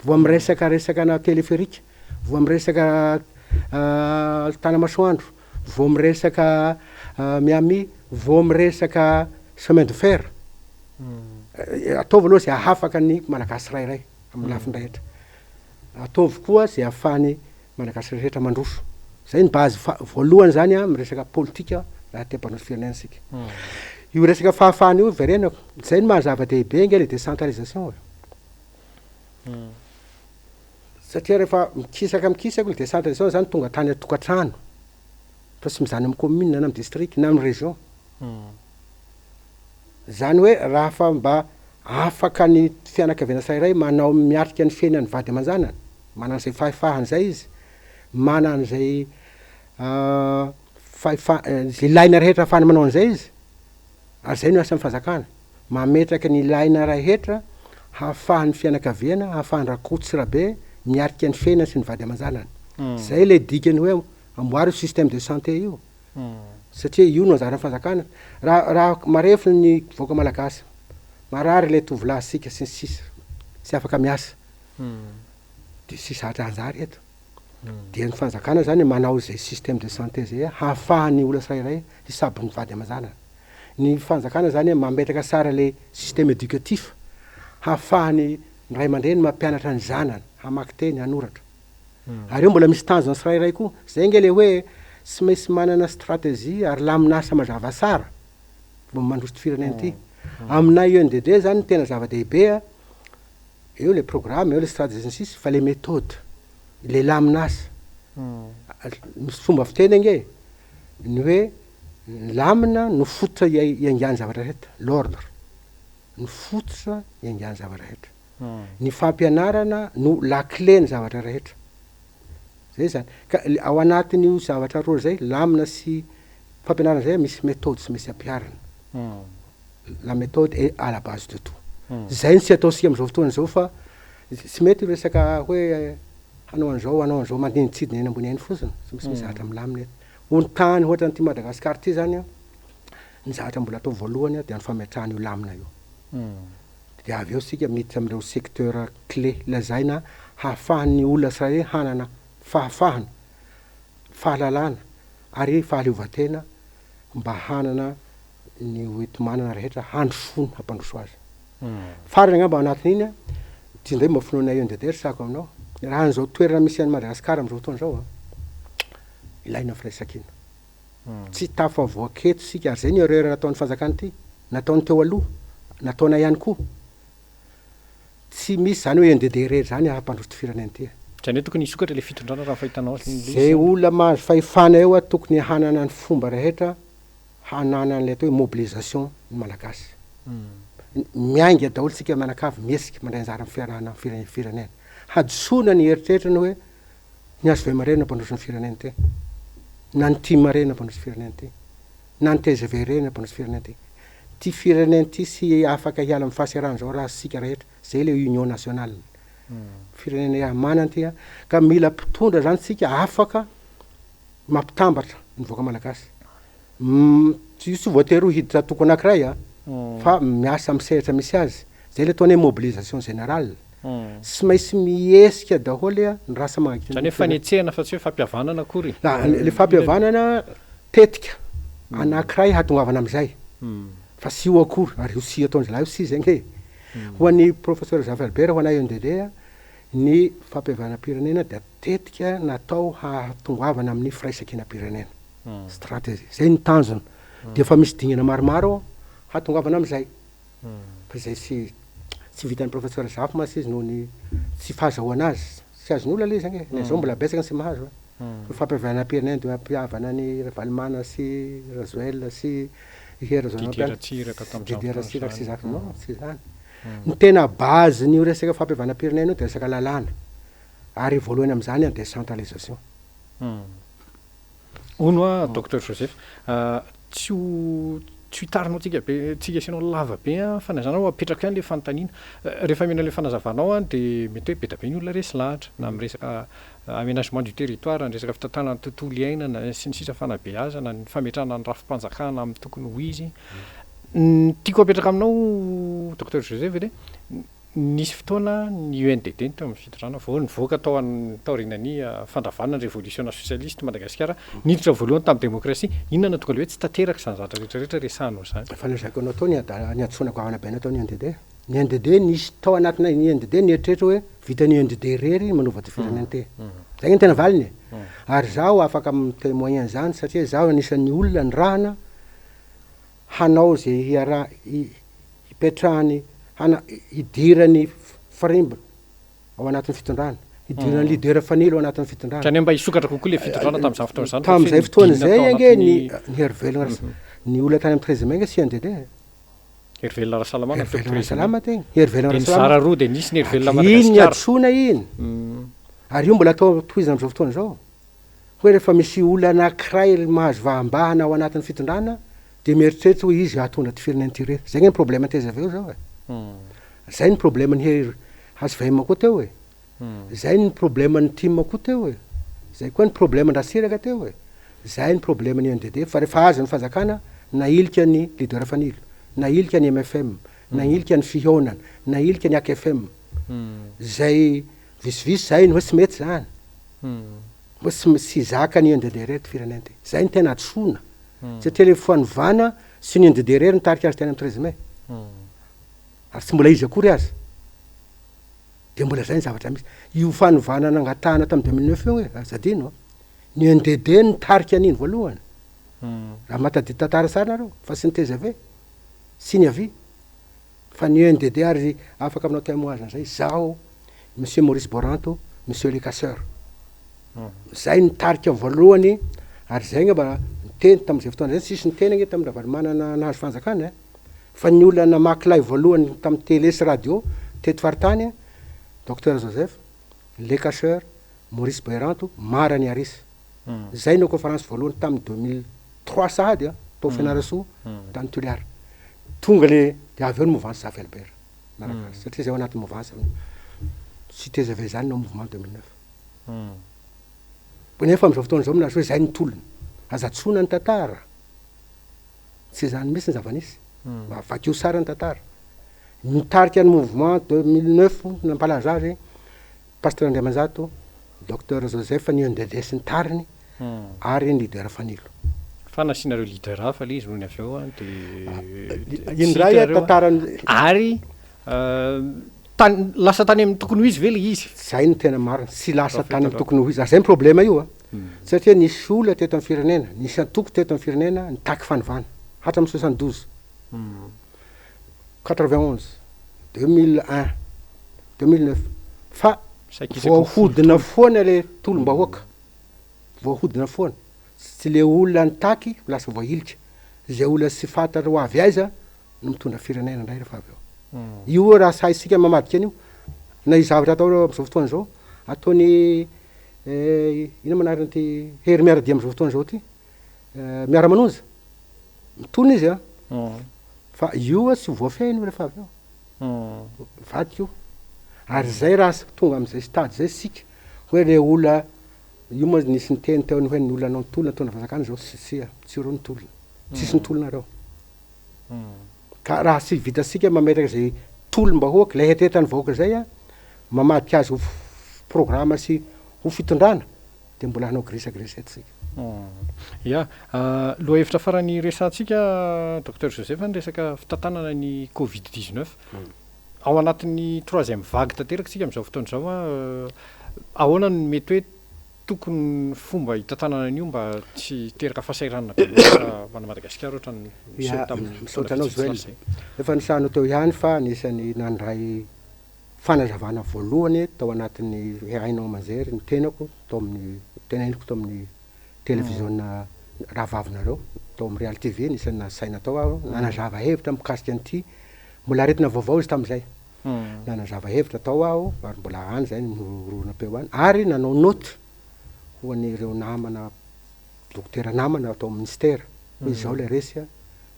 vao miresaka resaka na téléphérique, vao miresaka Tanamasoandro, vao miresaka Miami, vao miresaka chemin de fer. Ataovy aloha zay ahafaka ny Malagasy tsirairay amin'ny lafiny rehetra. Ataovy koa zay ahafahan'ny Malagasy rehetra mandroso. Zay ny base voalohany zany an, miresaka politika raha te hampandroso firenena isika. Io resaka fahafahana io iverenako, zay no maha zava-dehibe ange le décentralisation e. Satria rehefa mikisaka mikisaka io décentralisation zany tonga tany an-tokantrano fa tsy mizana amin'ny commune na amin'ny district na amin'ny région. Zany hoe raha fa mba afaka ny fianakaviana tsirairay manao miatrika ny fiainan'ny vady aman-janany, manana izay fahefahana izay izy, manana izay fahefa- izay ilaina rehetra ahafahany manao an'izay izy, ary izay no asan'ny fanjakana, mametraka ny ilaina rehetra hahafahan'ny fianakaviana, hahafahan-dRakoto sy Rabe miatrika ny fiainany sy ny vady aman-janany. Zay ilay dikany hoe amboary io système de santé io. Satria io no anjaran'ny fanjakana. Raha raha marefo ny vahoaka malagasy, marary ilay tovolahy sika sy ny sisa, tsy afaka miasa, dia tsy zatra hanjary eto. Dia ny fanjakana zany manao izay système de santé zay hahafahan'ny olona tsirairay hisabo ny vady aman-janany. Ny fanjakana zany mametraka tsara ilay système éducatif hahafahan'ny ray aman-dreny mampianatra ny zanany hamaky teny, hanoratra. Ary eo mbola misy tanjona tsirairay koa. Zay ange le hoe tsy maintsy manana stratégie ary lamin'asa mazava tsara vao mandroso ty firenena ty. Aminay UNDD zany ny tena zava-dehibe a, eo le programme, eo le stratégie sy ny sisa fa le méthode, le lamin'asa. Misy fomba fiteny ange e, ny hoe ny lamina no fototra iaingan'ny zavatra rehetra, l'ordre no fototra iaingan'ny zavatra rehetra. Ny fampianarana no lakile ny zavatra rehetra. Zay zany. Ka le ao anatin'io zavatra roa zay, lamina sy fampianarana zay, misy méthode tsy maintsy ampiharina. La méthode est à la base de tout. Zay no tsy ataontsika am'zao fotoana zao fa tsy mety io resaka hoe hanao an'zao, hanao an'zao manidintsidina eny ambony eny fotsiny, tsy maintsy misy zavatra milamina eto. Ho ny tany ohatran'ity Madagasikara ty zany an, ny zavatra mbola atao voalohany dia ny fametrahana io lamina io. Dia avy eo isika miditra amin'ireo secteur clé lazaina hahafahan'ny olona tsirairay hanana fahafahana, fahalalana ary fahaleovantena mba hanana ny hoenti-manana rehetra handrosoana, hampandroso azy. Farany angamba ao anatin'iny an, ity indray mba finoanay eo NDD resahako aminao, raha an'izao toerana misy an'i Madagasikara amin'izao fotoana izao an, ilaina ny firaisankina. Tsy tafavoaka eto isika ary izay ny erreur nataon'ny fanjakana ity, nataony teo aloha, nataonay ihany koa. Tsy misy izany hoe NDD irery izany hampandroso ity firenena ity e. Izany hoe tokony hisokatra ilay fitondrana raha ny fahitanao azy ilay izy Izay olona mahazo fahefana eo tokony hanana ny fomba rehetra hananana ilay atao hoe mobilisation ny Malagasy. Miainga daholo isika mianakavy mihetsika mandray anjara amin'ny fiarahana amin'ny firenena. Hadisoana ny eritreritra ny hoe ny hvm irery no hampandroso ny firenena ity, na ny tim irery no hampandroso ny firenena ity, na ny tgv irery no hampandroso ny firenena ity. Ity firenena ity tsy afaka hiala amin'ny fahaserana izao raha isika rehetra, izay ilay union nationale. Firenena iaraha-manana ity ka mila mpitondra izany isika afaka mampitambatra ny vahoaka malagasy. Io tsy voatery ho hiditra antoko anankiray a, fa miasa amin'ny sehatra misy azy. Zay le ataony hoe mobilisation générale. Tsy maintsy mihesika daholo a ny rasa mangatsiaka. Izany hoe fanetsehana fa tsy hoe fampihavanana akory. Le fampihavanana tetika anankiray hahatongavana amin'izay fa tsy io akory ary io tsy ataon-dry zalahy io tsy izy ange e. Ho an'ny professeur Zafy Albert ho anay UNDD a, ny fampihavanam-pirenena dia tetika natao hahatongavana amin'ny firaisankinam-pirenena. Stratégie. Zay ny tanjona. Dia efa misy dingana maromaro hahatongavana amin'izay. Fa izay tsy tsy vitan'ny professeur Zafy mantsy izy noho ny tsy fahazahoana azy. Tsy azon'olona ilay izy ange. Na izao mbola betsaka ny tsy mahazo e. Ny fampihavanam-pirenena dia hampihavana an'i Ravalomanana sy Rajoel sy i Hery Didier Ratsiraka tamin'izany Didier Ratsiraka sy Zafy. Non, tsy izany. Ny tena base-n'io resaka fampihavanam-pirenena io dia resaka lalàna. Ary voalohany amin'izany ny décentralisation. Hono hoa Docteur Joseph, tsy ho tsy ho hitarinao tsika be tsika sy ianao lava be an, fa na izany aho apetrako ihany ilay fanontaniana. Rehefa mino an'ilay fanazavanao an dia mety hoe be dia be ny olona resy lahatra na amin'ny resaka aménagement du territoire, ny resaka fitantanana ny tontolo iainana sy ny sisa fanabeazana, ny fametrahana ny rafi-panjakana amin'ny tokony ho izy. Ny tiako apetraka aminao Docteur Joseph dia Nisy fotoana ny UNDD no teo amin'ny fitondrana vao nivoaka tao taorian'ny fandravana ny revolisiona sosialista i Madagasikara, niditra voalohany tamin'ny demokrasia. Inona no nahatonga ilay hoe tsy tanteraka izany zavatra rehetra rehetra resahanao izany? Efa nolazaiko anao teo ny adala, ny hadisoana goavana be nataon'ny UNDD. Ny UNDD nisy tao anatina ny UNDD nieritreritra hoe vitan'ny UNDD irery ny manova ity firenena ity. Izay ange no tena valiny e. Ary izaho afaka mi-temoigner an'izany satria izaho anisan'ny olona nirahana hanao izay hiaraha, hipetrahany, hana, hidirany farimbona ao anatin'ny fitondrana, hidiran'ny leader fanilo ao anatin'ny fitondrana. Izany hoe mba hisokatra kokoa ilay fitondrana tamin'izany fotoana izany. Tamin'izay fotoana izay ange ny ny Hery Velona Ras, ny olona tany amin'ny treize mai ange CNDD e. Hery Velona Rasalamana Hery Velona Rasalama teny. Hery Velona Rasalama. Dia nizara roa dia nisy ny Hery Velona Madagasikara. Iny hadisoana iny. Ary io mbola atao tohizana amin'izao fotoana izao. Hoe rehefa misy olona anankiray mahazo vahambahana ao anatin'ny fitondrana dia mieritreritra hoe izy hahatondra ity firenena ity irery. Zay nge ny problème teza avy eo zao e. Zay ny problème ny hery hvm koa teo e. Zay ny problème ny tim koa teo e. Zay koa ny problème an-dRatsiraka teo e. Zay ny problème ny UNDD fa rehefa azo ny fanjakana nahilika ny leader Fanilo, nahilika ny mfm, nahilika ny fihaonana, nahilika ny akfm. Zay visivisy zay ny hoe tsy mety zany. Hoe tsy tsy zaka ny UNDD irery ty firenena ty. Zay ny tena hadisoana. Satria le fanovana tsy ny UNDD irery nitarika azy teny amin'ny 13 mai. Ary tsy mbola izy akory aza. Dia mbola zay ny zavatra misy. Io fanovana nangatahana tamin'ny 2009 io e, aza adino an. Ny UNDD nitarika an'iny voalohany. Raha mahatadidy tantara tsara nareo, fa tsy ny tgv, sy ny avi. Fa ny UNDD ary afaka manao témoignage an'izay, izaho, Monsieur Maurice Boranto, Monsieur le Casseur. Izay nitarika voalohany ary izay angamba niteny tamin'izay fotoana izay, tsisy niteny ange tamin'i Ravalomanana nahazo fanjakana e, fa ny olona namaky lay voalohany tamin'ny télé sy radio teto faritany, Docteur Joseph, Le Casseur, Maurice Boranto, Mara Niarisy. Izay no conférence voalohany tamin'ny 2003 sahady an, tao Fianarantsoa, tany Toliara. Tonga le, dia avy eo ny mouvance Zafy Albert naraka azy, satria zay ao anatin'ny mouvance amin'io. Tsy tgv zany no mouvement 2009. Nefa amin'izao fotoana izao milaza hoe zay ny tolona. Aza antsoina ny tantara. Tsy izany mihitsy ny zava-nisy. Mba vakio tsara ny tantara. Nitarika ny mouvement 2009 nampalaza azy Pasteur Andriamanjato, Docteur Joseph ny UNDD sy ny tariny ary ny leader Fanilo. Fa nasianareo leader hafa le izy nony avy eo an de Iny indray an tantarany. Ary tany lasa tany amin'ny tokony ho izy ve le izy? Zay no tena marina, tsy lasa tany amin'ny tokony ho izy, ary zay ny problema io an, satria nisy olona teto amin'ny firenena, nisy antoko teto amin'ny firenena nitaky fanovana hatramin'ny 72. 91, 2001, 2009 fa voahodina foana le tolom-bahoaka, voahodina foana, tsy le olona nitaky lasa voahilika, zay olona tsy fantatra ho avy aiza no mitondra firenena indray rehefa avy eo. Io raha sahintsika mamadika an'io, na io zavatra atao am'zao fotoana zao, ataony inona moa anaran'ity hery miara-dia am'zao fotoana zao ty, miara-manonja, Mitony izy an! Fa io tsy voafehiny io rehefa avy eo. Mivadika io. Ary zay raha tonga am'zay stade zay sika, hoe le olona, io moa nisy niteny teo hoe ny olona nanao tolona nitondra fanjakana zao, tsia, tsy ireo ny tolona. Tsisy nitolona reo. Ka raha tsy vitantsika mametraka zay tolom-bahoaka, lay hetahetan'ny vahoaka zay an, mamadika azy ho programa sy ho fitondrana, dia mbola hanao gris à gris eto isika. Ya. Lohahevitra farany resahantsika Docteur Joseph ny resaka fitantanana ny Covid 19. Ao anatin'ny troisième vague tanteraka isika amin'izao fotoana izao an, ahoana no mety hoe tokony fomba hitantanana an'io mba tsy hiteraka fahasahiranana be loatra ho an'i Madagasikara ohatran'ny niseho tamin'ny Misaotra anao Joël. Efa nisahanao teo ihany fa anisan'ny nandray fanazavana voalohany tao anatin'ny haino aman-jery ny tenako tao amin'ny teneniko tao amin'ny televiziona rahavavinareo tao amin'ny Real TV anisan'ny nasaina tao aho nanazava hevitra mikasika an'ity mbola aretina vaovao izy tamin'izay nanazava hevitra tao aho ary mbola any izay ny horonam-peo any ary nanao note ho an'ireo namana dokotera namana tao amin'ny ministera hoe izao ilay resy a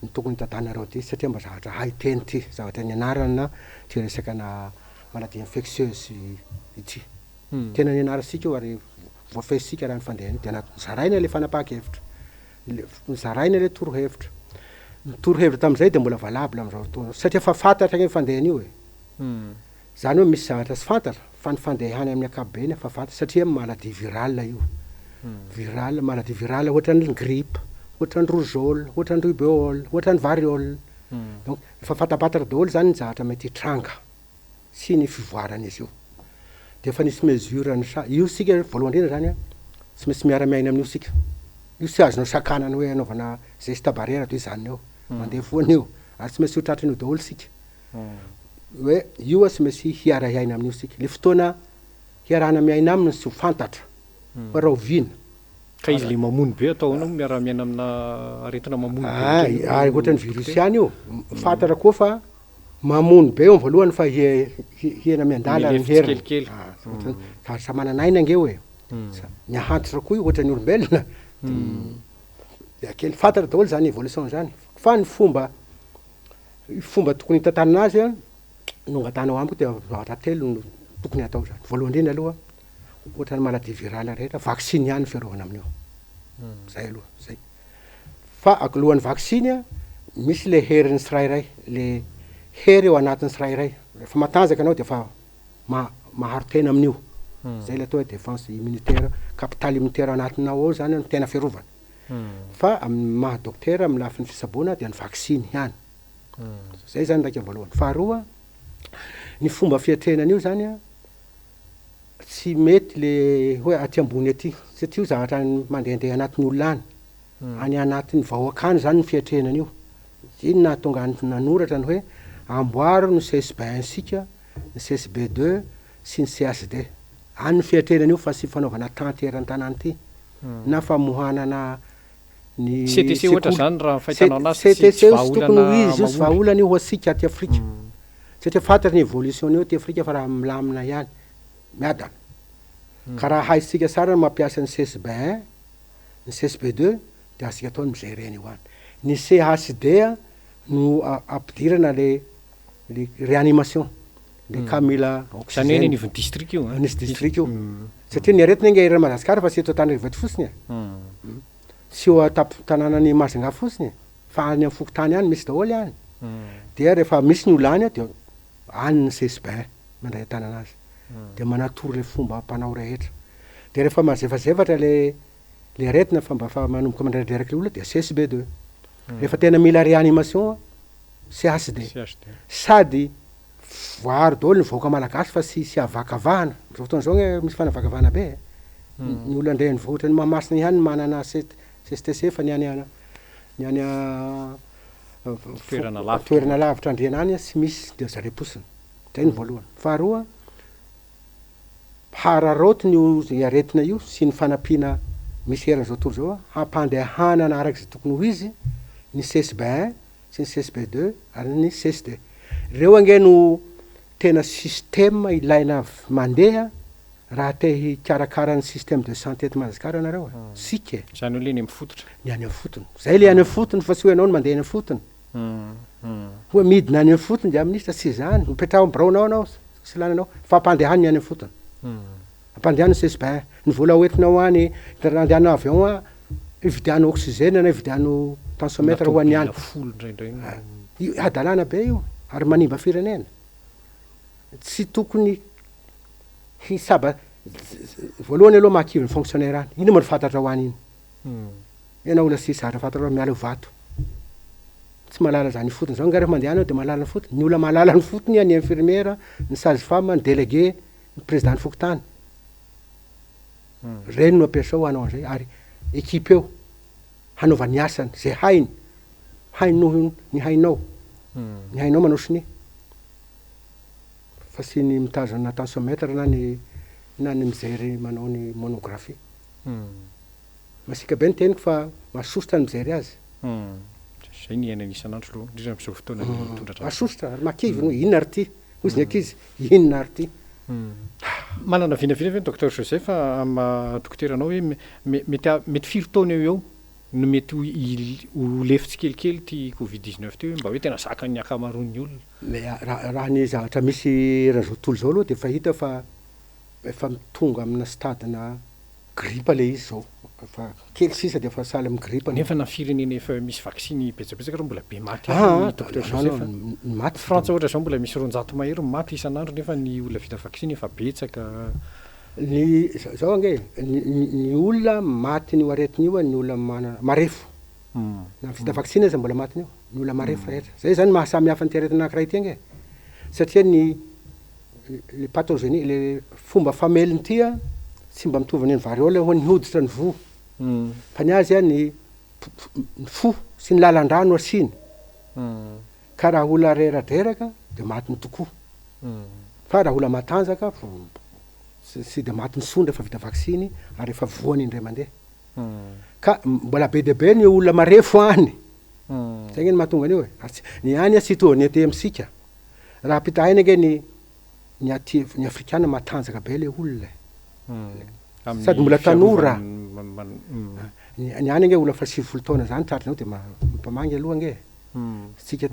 ny tokony hitantanareo ity satria mba zavatra hay teny ity, zavatra nianarana ity resaka na maladie infectieuse ity. Tena nianarantsika io ary voafehintsika raha ny fandehany dia nozaraina ilay fanapahan-kevitra, nozaraina ilay torohevitra. Ny torohevitra tamin'izay dia mbola valable amin'izao fotoana izao satria efa fantatra ange ny fandehan'io e. Izany hoe misy zavatra tsy fantatra fa ny fandehany amin'ny ankapobeny efa fantatra satria maladie virale io. Virale, maladie virale ohatran'ny grippe, ohatran'ny rougeole, ohatran'ny rubeole, ohatran'ny variole. Donc efa fantapantatra daholo izany ny zavatra mety hitranga sy ny fivoaran'izy io. Dia efa nisy mesure ny sa, io isika voalohany indrindra izany an, tsy maintsy miara-miaina amin'io isika. Io tsy azonao sakanana hoe anaovana geste barrière dia hijanona eo. Mandeha foana io ary tsy maintsy ho tratran'io daholo isika. Hoe io tsy maintsy hiara-hiaina amin'io isika. Le fotoana hiarahana miaina aminy tsy ho fantatra fa rahoviana. Ka izy le mamono be atao ahoana moa miara-miaina amina aretina mamono be ohatran'io? Ay, ary ohatran'ny virus ihany io. Fantatra koa fa mamono be eo amin'ny voalohany fa hihena miandalana ny Milefy heriny. tsikelikely. Ah, ohatran'ny zavatra manana aina ange io e. Mihantitra koa io ohatran'ny olombelona. Dia kely fantatra daholo izany évolution izany. Fa ny fomba Fomba tokony hitantanana azy an, no angatahanao amiko dia zavatra telo no tokony hatao zany. Voalohany indrindra aloha, ohatran'ny maladie virale rehetra, vaksiny ihany ny fiarovana amin'io. Zay aloha, zay. Fa alohan'ny vaksiny an, misy le herin'ny tsirairay, le hery ao anatin'ny tsirairay. Rehefa matanjaka anao dia efa maharo tena amin'io. Zay le atao hoe défense immunitaire, capital immunitaire anatinao ao zany no tena fiarovana. Fa amin'ny maha dokotera amin'ny lafiny fitsaboana dia ny vaksiny ihany. Zay zany iraika voalohany. Faharoa, ny fomba fiatrehana an'io zany an, tsy mety le hoe aty ambony aty satria io zavatra mandehandeha anatin'ny olona any. Any anatin'ny vahoaka any zany ny fiatrehana an'io. Iny nahatonga ahy nanoratra ny hoe amboaro ny CSB un sika, ny CSB deux sy ny CHD. Any ny fiatrehana an'io fa tsy fanaovana tanty eran-tanàna ity. na famohanana ny CTC ohatra sekoly. zany raha ny fahitanao anazy tsy CTC tsy io tsy tokony ho vahaolana izy io, tsy mahomby. vahaolana io ho antsika aty Afrika. Satria fantatra ny évolution io aty Afrika fa raha milamina ihany, miadana. Ka raha haintsika tsara ny mampiasa ny CSB un, ny CSB deux dia azontsika atao ny mi-gérer an'io any. Ny CHD no ampidirana le le réanimation. Le cas mila Zany hoe oxygène. eny anivon'ny district io an? Anisy district io. Satria ny aretina ange eran'i Madagasikara fa tsy eto Antananarivo eto fotsiny e. Tsy eo an-tampon-tanànan'i Majunga fotsiny e. Fa any amin'ny fokontany any misy daholo any. Dia rehefa misy ny olona any dia Any ny CSB mandray an-tanana azy. Dia manatoro ilay fomba ampanao rehetra. Dia rehefa mazefazefatra ilay ilay aretina fa mba efa manomboka mandreraka ilay olona dia CSB deux. Rehefa tena mila réanimation CHD. Sady voaaro daholo ny vahoaka malagasy fa tsy tsy avakavahana. Amin'izao fotoana izao anie misy fanavakavahana be e. Ny olona an-drenivohitra ny Mahamasina ihany no manana CSTC fa ny any ny any Toerana lavitra. Toerana lavitra andriana any tsy misy dia zareo posiny. Zay ny voalohany. Faharoa, hararaotiny io aretina io sy ny fanampiana misy eran'izao tontolo izao hampandehanana araka izay tokony ho izy ny CSB un sy ny CSB deux ary ny CSD. Ireo ange no tena système ilaina mandeha raha te hikarakara ny système de santé eto Madagasikara ianareo e, sika e. Izany hoe le any amin'ny fototra. Ny any amin'ny fotony. Zay le any amin'ny fotony fa tsy hoe ianao no mandeha any amin'ny fotony. Hoe midina any amin'ny fotony dia minisitra, tsy izany. Mipetraha ao amin'ny biraonao ianao, tsy ilana anao. Fa ampandehano ny any amin'ny fotony. Ampandehano ny CSBN. Ny vola hoentinao any, andehanao avion an, ividiano oxygène na ividiano tensiomètre ho an'ny any. Folo indraindray no. Io hadalana be io ary manimba firenena. Tsy tokony hisaba, voalohany aloha mahakivy ny fonctionnaire any. Inona moa no fantatrao any iny? Ianao olona tsisy zavatra fantatrao miala eo vato. Tsy mahalala izany ifotony izany nga rehefa mandeha any aho dia mahalala ny fotony. Ny olona mahalala ny fotony ny infirmière, ny sage femme, ny délégué, ny président ny fokontany. Ireny no ampiasao hanao an'izay ary équipe eo hanaovany ny asany izay hainy, hainy noho ny hainao. Ny hainao manao sonia fa tsy ny mitazona tensiomètre na ny na ny mijery manao ny monographie. Masiaka be ny teniko fa mahasosotra ny mijery azy. Zay ny iainana isan'andro aloha, indrindra amin'izao fotoana ny tondra-drano. Mahasosotra ary mahakivy ny hoe inona ary ity? Hoy izy ny ankizy, inona ary ity? Manana vinavina ve ny Docteur Joseph amin'ny maha dokotera anao hoe mety mety firy taona eo ho eo no mety ho ho lefy tsikelikely ity covid 19 ity hoe mba hoe tena zakan'ny ankamaroan'ny olona? Raha ny zavatra misy eran'izao tontolo izao aloha dia efa hita fa efa tonga amina stade-na Gripa le izy zao, efa kely sisa dia efa sahala amin'ny gripa. Nefa na firenena efa misy vaksiny betsabetsaka ary mbola be maty ihany ny Docteur Joseph a. Ny maty Frantsa ohatra zao mbola misy 200 mahery ny maty isan'andro nefa ny olona vita vaksiny efa betsaka. Ny zao ange e, ny olona matin'io aretina io ny olona manana, marefo. Na vita vaksiny aza mbola matin'io, ny olona marefo rehetra. Zay zany maha samy hafa an'ity aretina anakiray ity ange e. Satria ny le pathogenie, le fomba fameliny ity an, tsy mba mitovy ny an'ny variole hoe ny hoditra ny voa, fa ny azy an ny ny fo sy ny lalan-drà no asiany, ka raha olona reradreraka de matiny tokoa, fa raha olona matanjaka tsy de matiny intsony rehefa vita vaksiny ary efa voany indray mandeha, ka mbola be dia be ny olona marefo any, zay nge no mahatonga an'io e, ary tsy, ny any an tsy hitovy ny aty amintsika. Raha ampitahaina ange ny ny aty ny afrikana matanjaka be le olona e. Sady mbola tanora. Ny any ange olona efa 90 taona zany tratranao de mampamangy aloha ange e. Tsika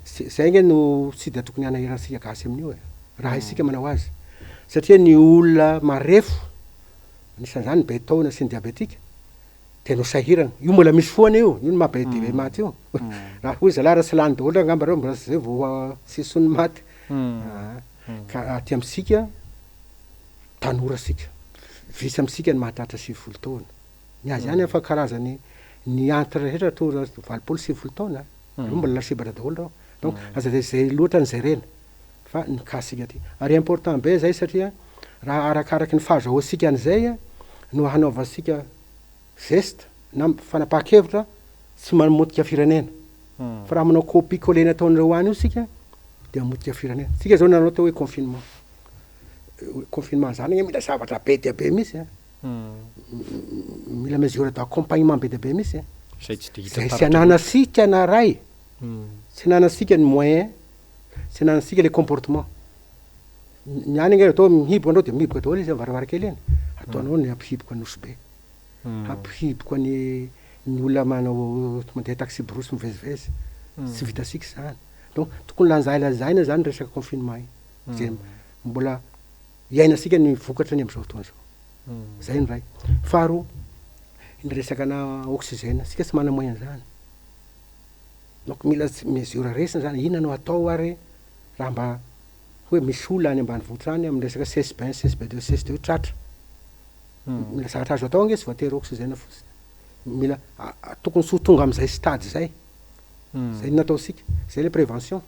zay ange no tsy de tokony hanahirantsika gasy amin'io e. Raha isika manao azy. Satria ny olona marefo, anisan'izany ny be taona sy ny diabetika, Tena sahirana. Io mbola misy foana io, io no maha be dia be maty io. Raha hoy zalahy raha tsy lany daholo angamba reo mbola tsy zay vao tsy hisy ny maty. Ka aty amintsika, tanora isika, vitsy amintsika ny mahatratra 90 taona. Ny azy ihany efa karazany ny antitra rehetra toa 80 90 taona, reo mbola lasibatra daholo reo. Donc aza dia zay loatra no jerena fa ny cas tsika aty. Ary important be zay satria raha arakaraky ny fahazahoantsika an'izay no hanaovantsika geste na fanapahan-kevitra tsy mamotika firenena. Fa raha manao copie coller ny ataon'ireo any io isika dia mamotika firenena. Tsika zao nanao atao hoe confinement. Confinement zany anie mila zavatra be dia be mihitsy an. Mila mesure d'accompagnement be dia be mihitsy an. Zay tsy dia hita Zay tsy taratra loatra. ananantsika na ray, tsy ananantsika ny moyen, tsy ananantsika le comportement. Ny any ange atao mihiboka andreo dia mihiboka daholo izy am varavarankely eny. Ataonao ny hampihiboka Nosy Be. Hampihiboka ny ny olona manao mandeha taxi brousse mivezivezy. Tsy vitantsika izany. Donc tokony lanjailanjaina zany resaka confinement iny. Zay mbola iainantsika ny vokatra ny am'izao fotoana izao. Zay ny iray. Faharoa, ny resaka ana oxygène, tsika tsy mana moyen zany. Donc mila mesure raisina zany, inona no atao ary raha mba. Hoe misy olona any ambanivohitra any amin'ny resaka CSB un, CSB deux, CS deux tratra. Mila zavatra azo atao ange tsy voatery oxygène fotsiny. Mila tokony tsy ho tonga amin'izay stade izay. Zay no nataontsika. Zay le prévention.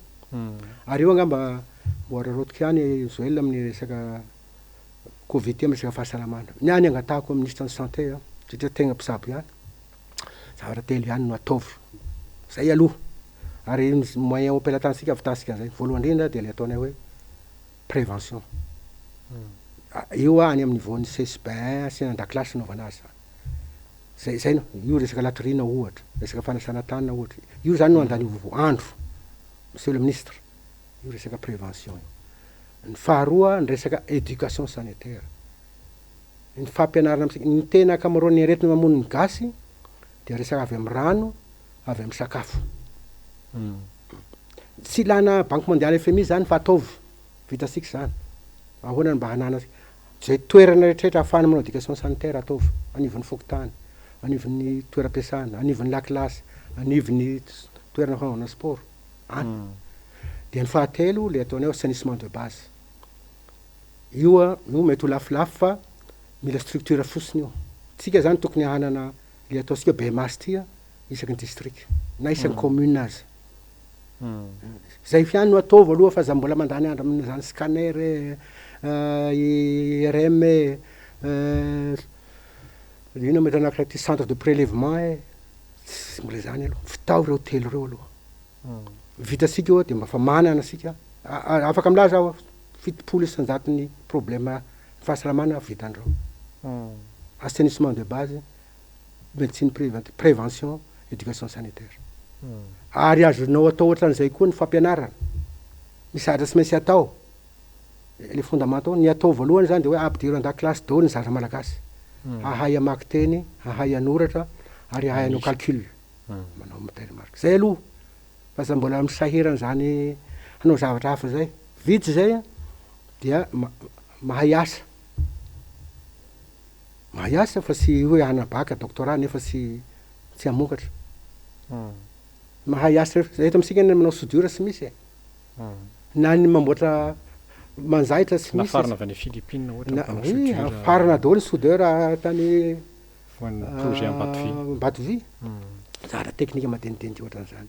Ary io angamba mbo araraotiko ihany Joël amin'ny resaka covid ty amin'ny resaka fahasalamana. Ny ahy ny angatahako amin'ny ministre ny santé an, satria tegna mpitsabo ihany, zavatra telo ihany no ataovy. Zay aloha. Ary ny moyen eo am-pelatanantsika ahavitansika an'izay. Voalohany indrindra dia le ataonay hoe prévention. Io any amin'ny niveau-n'ny CSB un sy an-dakilasy anaovana azy zany. Zay zay no, io resaka latrine ohatra, resaka fanasana tanana ohatra, io zany no andanio andro monsieur le ministre, io resaka prévention io. Ny faharoa ny resaka éducation sanitaire, ny fampianarana amintsika, ny tena ankamaroan'ny aretina mamono ny gasy dia resaka avy amin'ny rano, avy amin'ny sakafo. Tsy ilana banque mondiale FMI zany fa ataovy, vitantsika zany. Ahoana no mba hanana zay toerana rehetrarehetra ahafahana manao éducation sanitaire ataovy, anivon'ny fokontany, anivon'ny toeram-piasana, anivon'ny lakilasy, anivon'ny toerana fanaovana sport, any. Dia ny fahatelo le ataonay hoe assainissement de base. Io a, io mety ho lafolafo fa mila structure fotsiny io. Tsika zany tokony hanana le ataontsika hoe BMH ty a, isaky ny district na isaky ny commune aza. Zay ihany no ataovy aloha fa za mbola mandany andro amin'izany scanner e, IRM e, ino moa anakiray ty centre de prélèvement e, tsy mbola izany aloha, vitao reo telo reo aloha. Vitantsika io de mba fa manana asika, afaka milaza aho 70% problème fahasalamana vitandreo. Assainissement de base, médecine prévention, éducation sanitaire. Ary azonao atao ohatran'izay koa ny fampianarana. Misy zavatra tsy maintsy atao. Les fondamentaux, ny atao voalohany zany de hoe ampidiro an-dakilasy daholo ny zaza malagasy. Hahay hamaky teny, hahay hanoratra, ary hahay hanao calcul. Manao remarque. Zay aloha. Fa za mbola misahirana zany hanao zavatra hafa zay. Vitsy zay dia mahay asa. Mahay asa fa tsy hoe hana bac doctorat nefa tsy tsy hamokatra. Mahay asa, eto amintsika ny manao soudure tsy misy e. Na ny mamboatra manjaitra tsy misy. Nafarana avy any Philippines ohatra Na, mpanao oui, soudure. Afarana daholo ny soudeur tany Ho an'ny projet Ambatovy. Ambatovy. Zavatra teknika madinidinika ohatran'izany.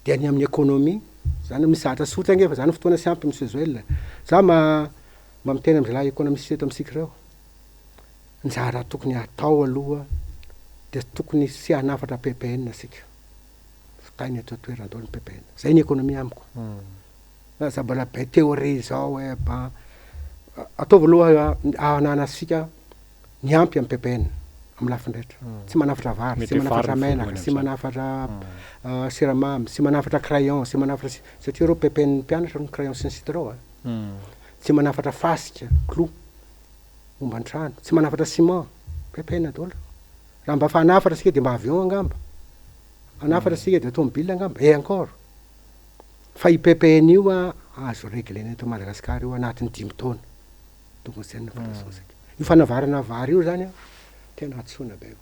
Dia ny amin'ny économie, zany misy zavatra tsotra ange fa zany fotoana tsy ampy monsieur Joël. Za ma mba miteny amin'ny zalahy économiste eto amintsika ireo. Ny zavatra tokony hatao aloha dia tokony tsy hanafatra PPN asika. Vitaina eto an-toerana daholo ny PPN. Zay ny économie amiko. Aza mbola be théorie zao hoe ba ataovy aloha ananantsika ny ampy amin'ny PPN amin'ny lafiny rehetra. Tsy manafatra vary, Mety tsy ho manafatra vary ny menaka, voalohany tsy amin'izany. Manafatra siramamy, tsy manafatra crayon, tsy manafatra satria ireo PPN mpianatra no crayon sy ny site ireo a. Tsy manafatra fasika, clou momba ny trano, tsy manafatra ciment, PPN daholo. Raha mba fa hanafatra sika de mba avion angamba. Hanafatra sika de automobile angamba, et encore. Fa i PPN io a azo réglena eto Madagasikara io anatin'ny 5 taona. Tokony zay no fandraisana. Io fanavarana vary io zany a tena hadisoana be io.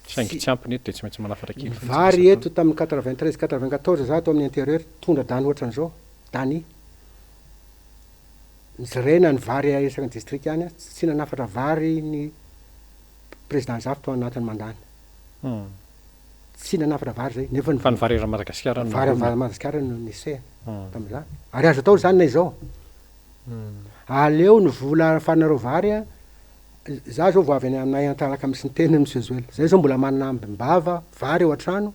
Saingy tsy ampy ny eto de tsy maintsy manafatra kely fotsiny Vary isan-taona. Eto tamin'ny 93 94 za ato amin'ny intérieur tondra-drano ohatran'izao tany. Nizerena ny vary isaky ny district any, tsy nanafatra vary ny président Zafy tao anatin'ny mandany. Tsy nanafatra vary zay nefa ny Fa ny vary eran'i Madagasikara no vary nahonona. Vary Madagasikara no nisehana tamin'izany. Ary azo atao zany na izao. Aleo ny vola ahafahanareo vary a, za zao vao avy any aminay Antalaka misy ny teny monsieur Joël. Zay zao mbola manana ambim-bava vary ao an-trano,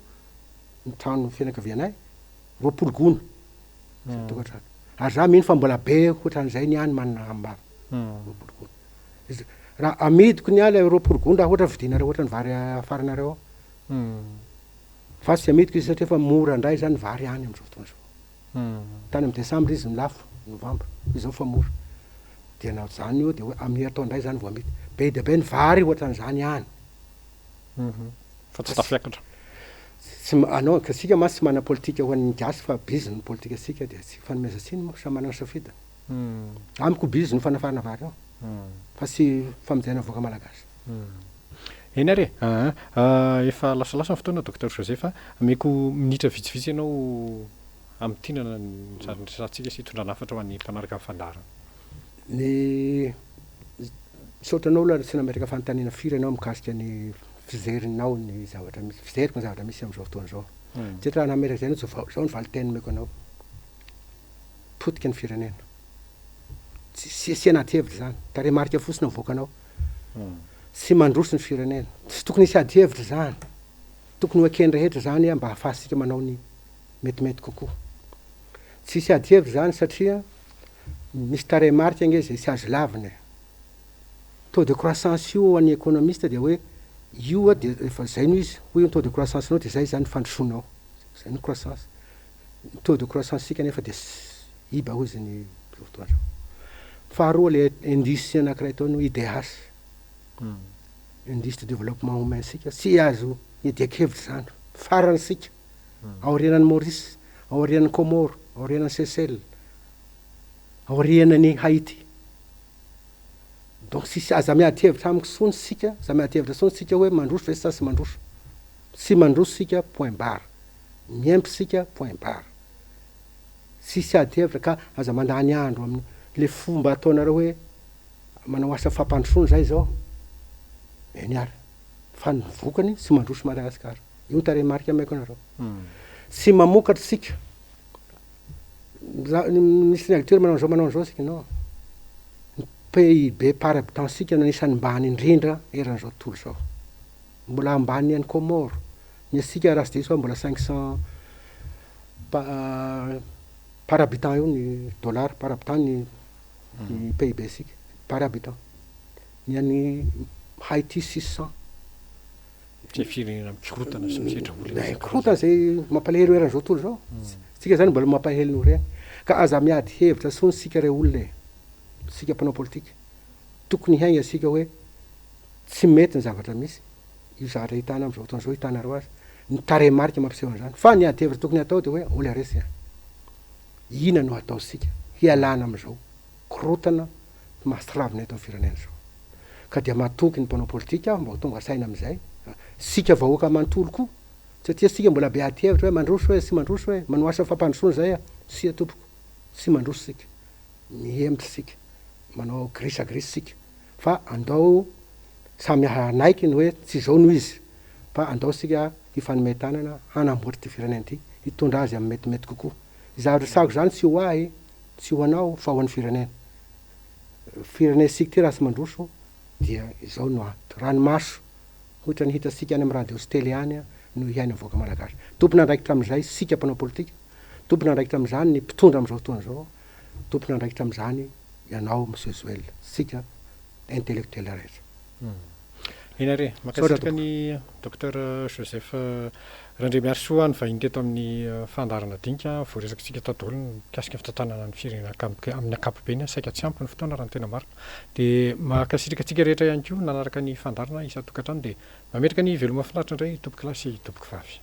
ny trano fianakavianay, 20 gony zay tokantrano. Ary za mino fa mbola be ohatran'izay ny any manana ambim-bava. 20 gony. Raha amidiko ny ahy le 20 gony raha ohatra vidinareo ohatra ny vary afaranareo ao. Fa tsy amidiko izy satria efa mora indray zany vary any amin'izao fotoana izao. Tany amin'ny décembre izy no lafo, novembre, izao fa mora. Dia na zany io de hoe amin'ny herintaona indray zany vao amidy. Be dia be ny vary ohatran'izany any. Fa tsy tafiakatra. Tsy anao ka sika mantsy tsy manana politika ho an'ny gasy fa bizina ny politika sika dia tsy fanomezan-tsiny moa samy manana safidy. Amiko bizina ny fanafarana vary io fa tsy famonjena vahoaka malagasy. Eny ary e, aa efa lasalasa ny fotoana Docteur Joseph a, omeko minitra vitsivitsy ianao. Hamintinana ny zavatra niresahantsika sy hitondrana hafatra ho an'ny mpanaraka ny fandaharana. Ny misaotra anao aloha tsy nametraka fanontaniana firy ianao mikasika ny fijerinao ny zavatra misy, fijeriko ny zavatra misy amin'izao fotoana izao. Satria raha nametraka izay ianao tsy vao, izao ny valin-teny nomeko anao, potika ny firenena. Tsy asiana ady hevitra izany, tarehimarika fotsiny avoakanao. Tsy mandroso ny firenena. Tsy tokony hisy ady hevitra izany. Tokony ho eken'ny rehetra izany mba hahafahantsika manao ny metimety kokoa. Tsy hisy ady hevitra izany satria misy tarehimarika ange izay tsy azo lavina e. Taux de croissance io ho an'ny économiste dia hoe io dia efa izay no izy, hoy ny taux de croissance-nao dia izay izany ny fandrosoanao. Izay ny croissance. Ny taux de croissance-tsika anefa dia iba hozy ny izao fotoana izao. Faharoa ilay indice anankiray atao ny IDH. Indice de développement humain-tsika, tsy azo iadian-kevitra izany. Farany isika. Aorianan'i Maurice, aorianan'i Comores, aorianan'i Seychelles, aorianan'i Haiti. Donc tsisy aza miady hevitra amiko tsony sika, aza miady hevitra tsony sika hoe mandroso ve sa tsy mandroso. Tsy mandroso sika point barre. Miempo sika point barre. Tsisy ady hevitra ka aza mandany andro amin'ny le fomba ataonareo hoe manao asa fampandrosoana zay zao. Eny ary. Fa ny vokany tsy mandroso Madagascar. Io ny tarehimarika ameko anareo. Tsy mamokatra isika. Ny ministre ny agriculture manao an'izao manao an'izao isika, non. Ny PIB par habitant sika no anisan'ny ambany indrindra eran'izao tontolo izao. Mbola ambany ny an'i Comores. Ny antsika raha tsy diso aho mbola 500 par habitant eo ny dollar par habitant ny PIB sika par habitant. Ny an'i Haiti 600. Izay firenena mikorotana sy misedra olana isan-karazany. Mikorotana izay mampalahelo eran'izao tontolo izao. Tsika izany mbola mampalahelo noho ireny. Ka aza miady hevitra intsony isika rey olona e. Isika mpanao politika. Tokony hiainga isika hoe tsy mety ny zavatra misy. Io zavatra hitana amin'izao fotoana izao hitanareo azy. Ny tarehimarika mampiseho an'izany. Fa ny ady hevitra tokony hatao dia hoe olona resy an. Inona no hataontsika hialana amin'izao korotana mahatsiravina eto amin'ny firenena izao. Ka dia matoky ny mpanao politika aho mba ho tonga saina amin'izay. Isika vahoaka manontolo koa, satria isika mbola be ady hevitra hoe mandroso e, tsy mandroso e, manao asa fampandrosoana izay a. Tsia tompoko, tsy mandroso isika. Mihemotra isika, manao gris à gris isika. Fa andao samy hanaiky ny hoe tsy izao no izy, fa andao isika hifanome tanana hanamboatra ity firenena ity, hitondra azy amin'ny metimety kokoa. Izany resahako izany tsy ho ahy, tsy ho anao fa ho an'ny firenena. Firenentsika ity raha tsy mandroso dia izao no ato. Ranomaso ohatran'ny hitantsika any amin'ny radio sy tele any no hiainan'ny vahoaka malagasy. Tompon'andraikitra amin'izay isika mpanao politika, tompon'andraikitra amin'izany ny mpitondra amin'izao fotoana izao, tompon'andraikitra amin'izany ianao Monsieur Zoel, isika intellectuel rehetra. Eny ary e! Mankasitraka ny Docteur Joseph Randriamiarisoa nivahiny teto amin'ny fandaharana dinika. Voaresakantsika tato daholo ny mikasika ny fitantanana ny firenena amin'ny ankapobeny. Saika tsy ampy ny fotoana raha ny tena marina. Dia mankasitraka antsika rehetra ihany koa nanaraka ny fandaharana isan-tokantrano. Dia mametraka ny veloma finaritra indray tompokolahy sy tompokovavy.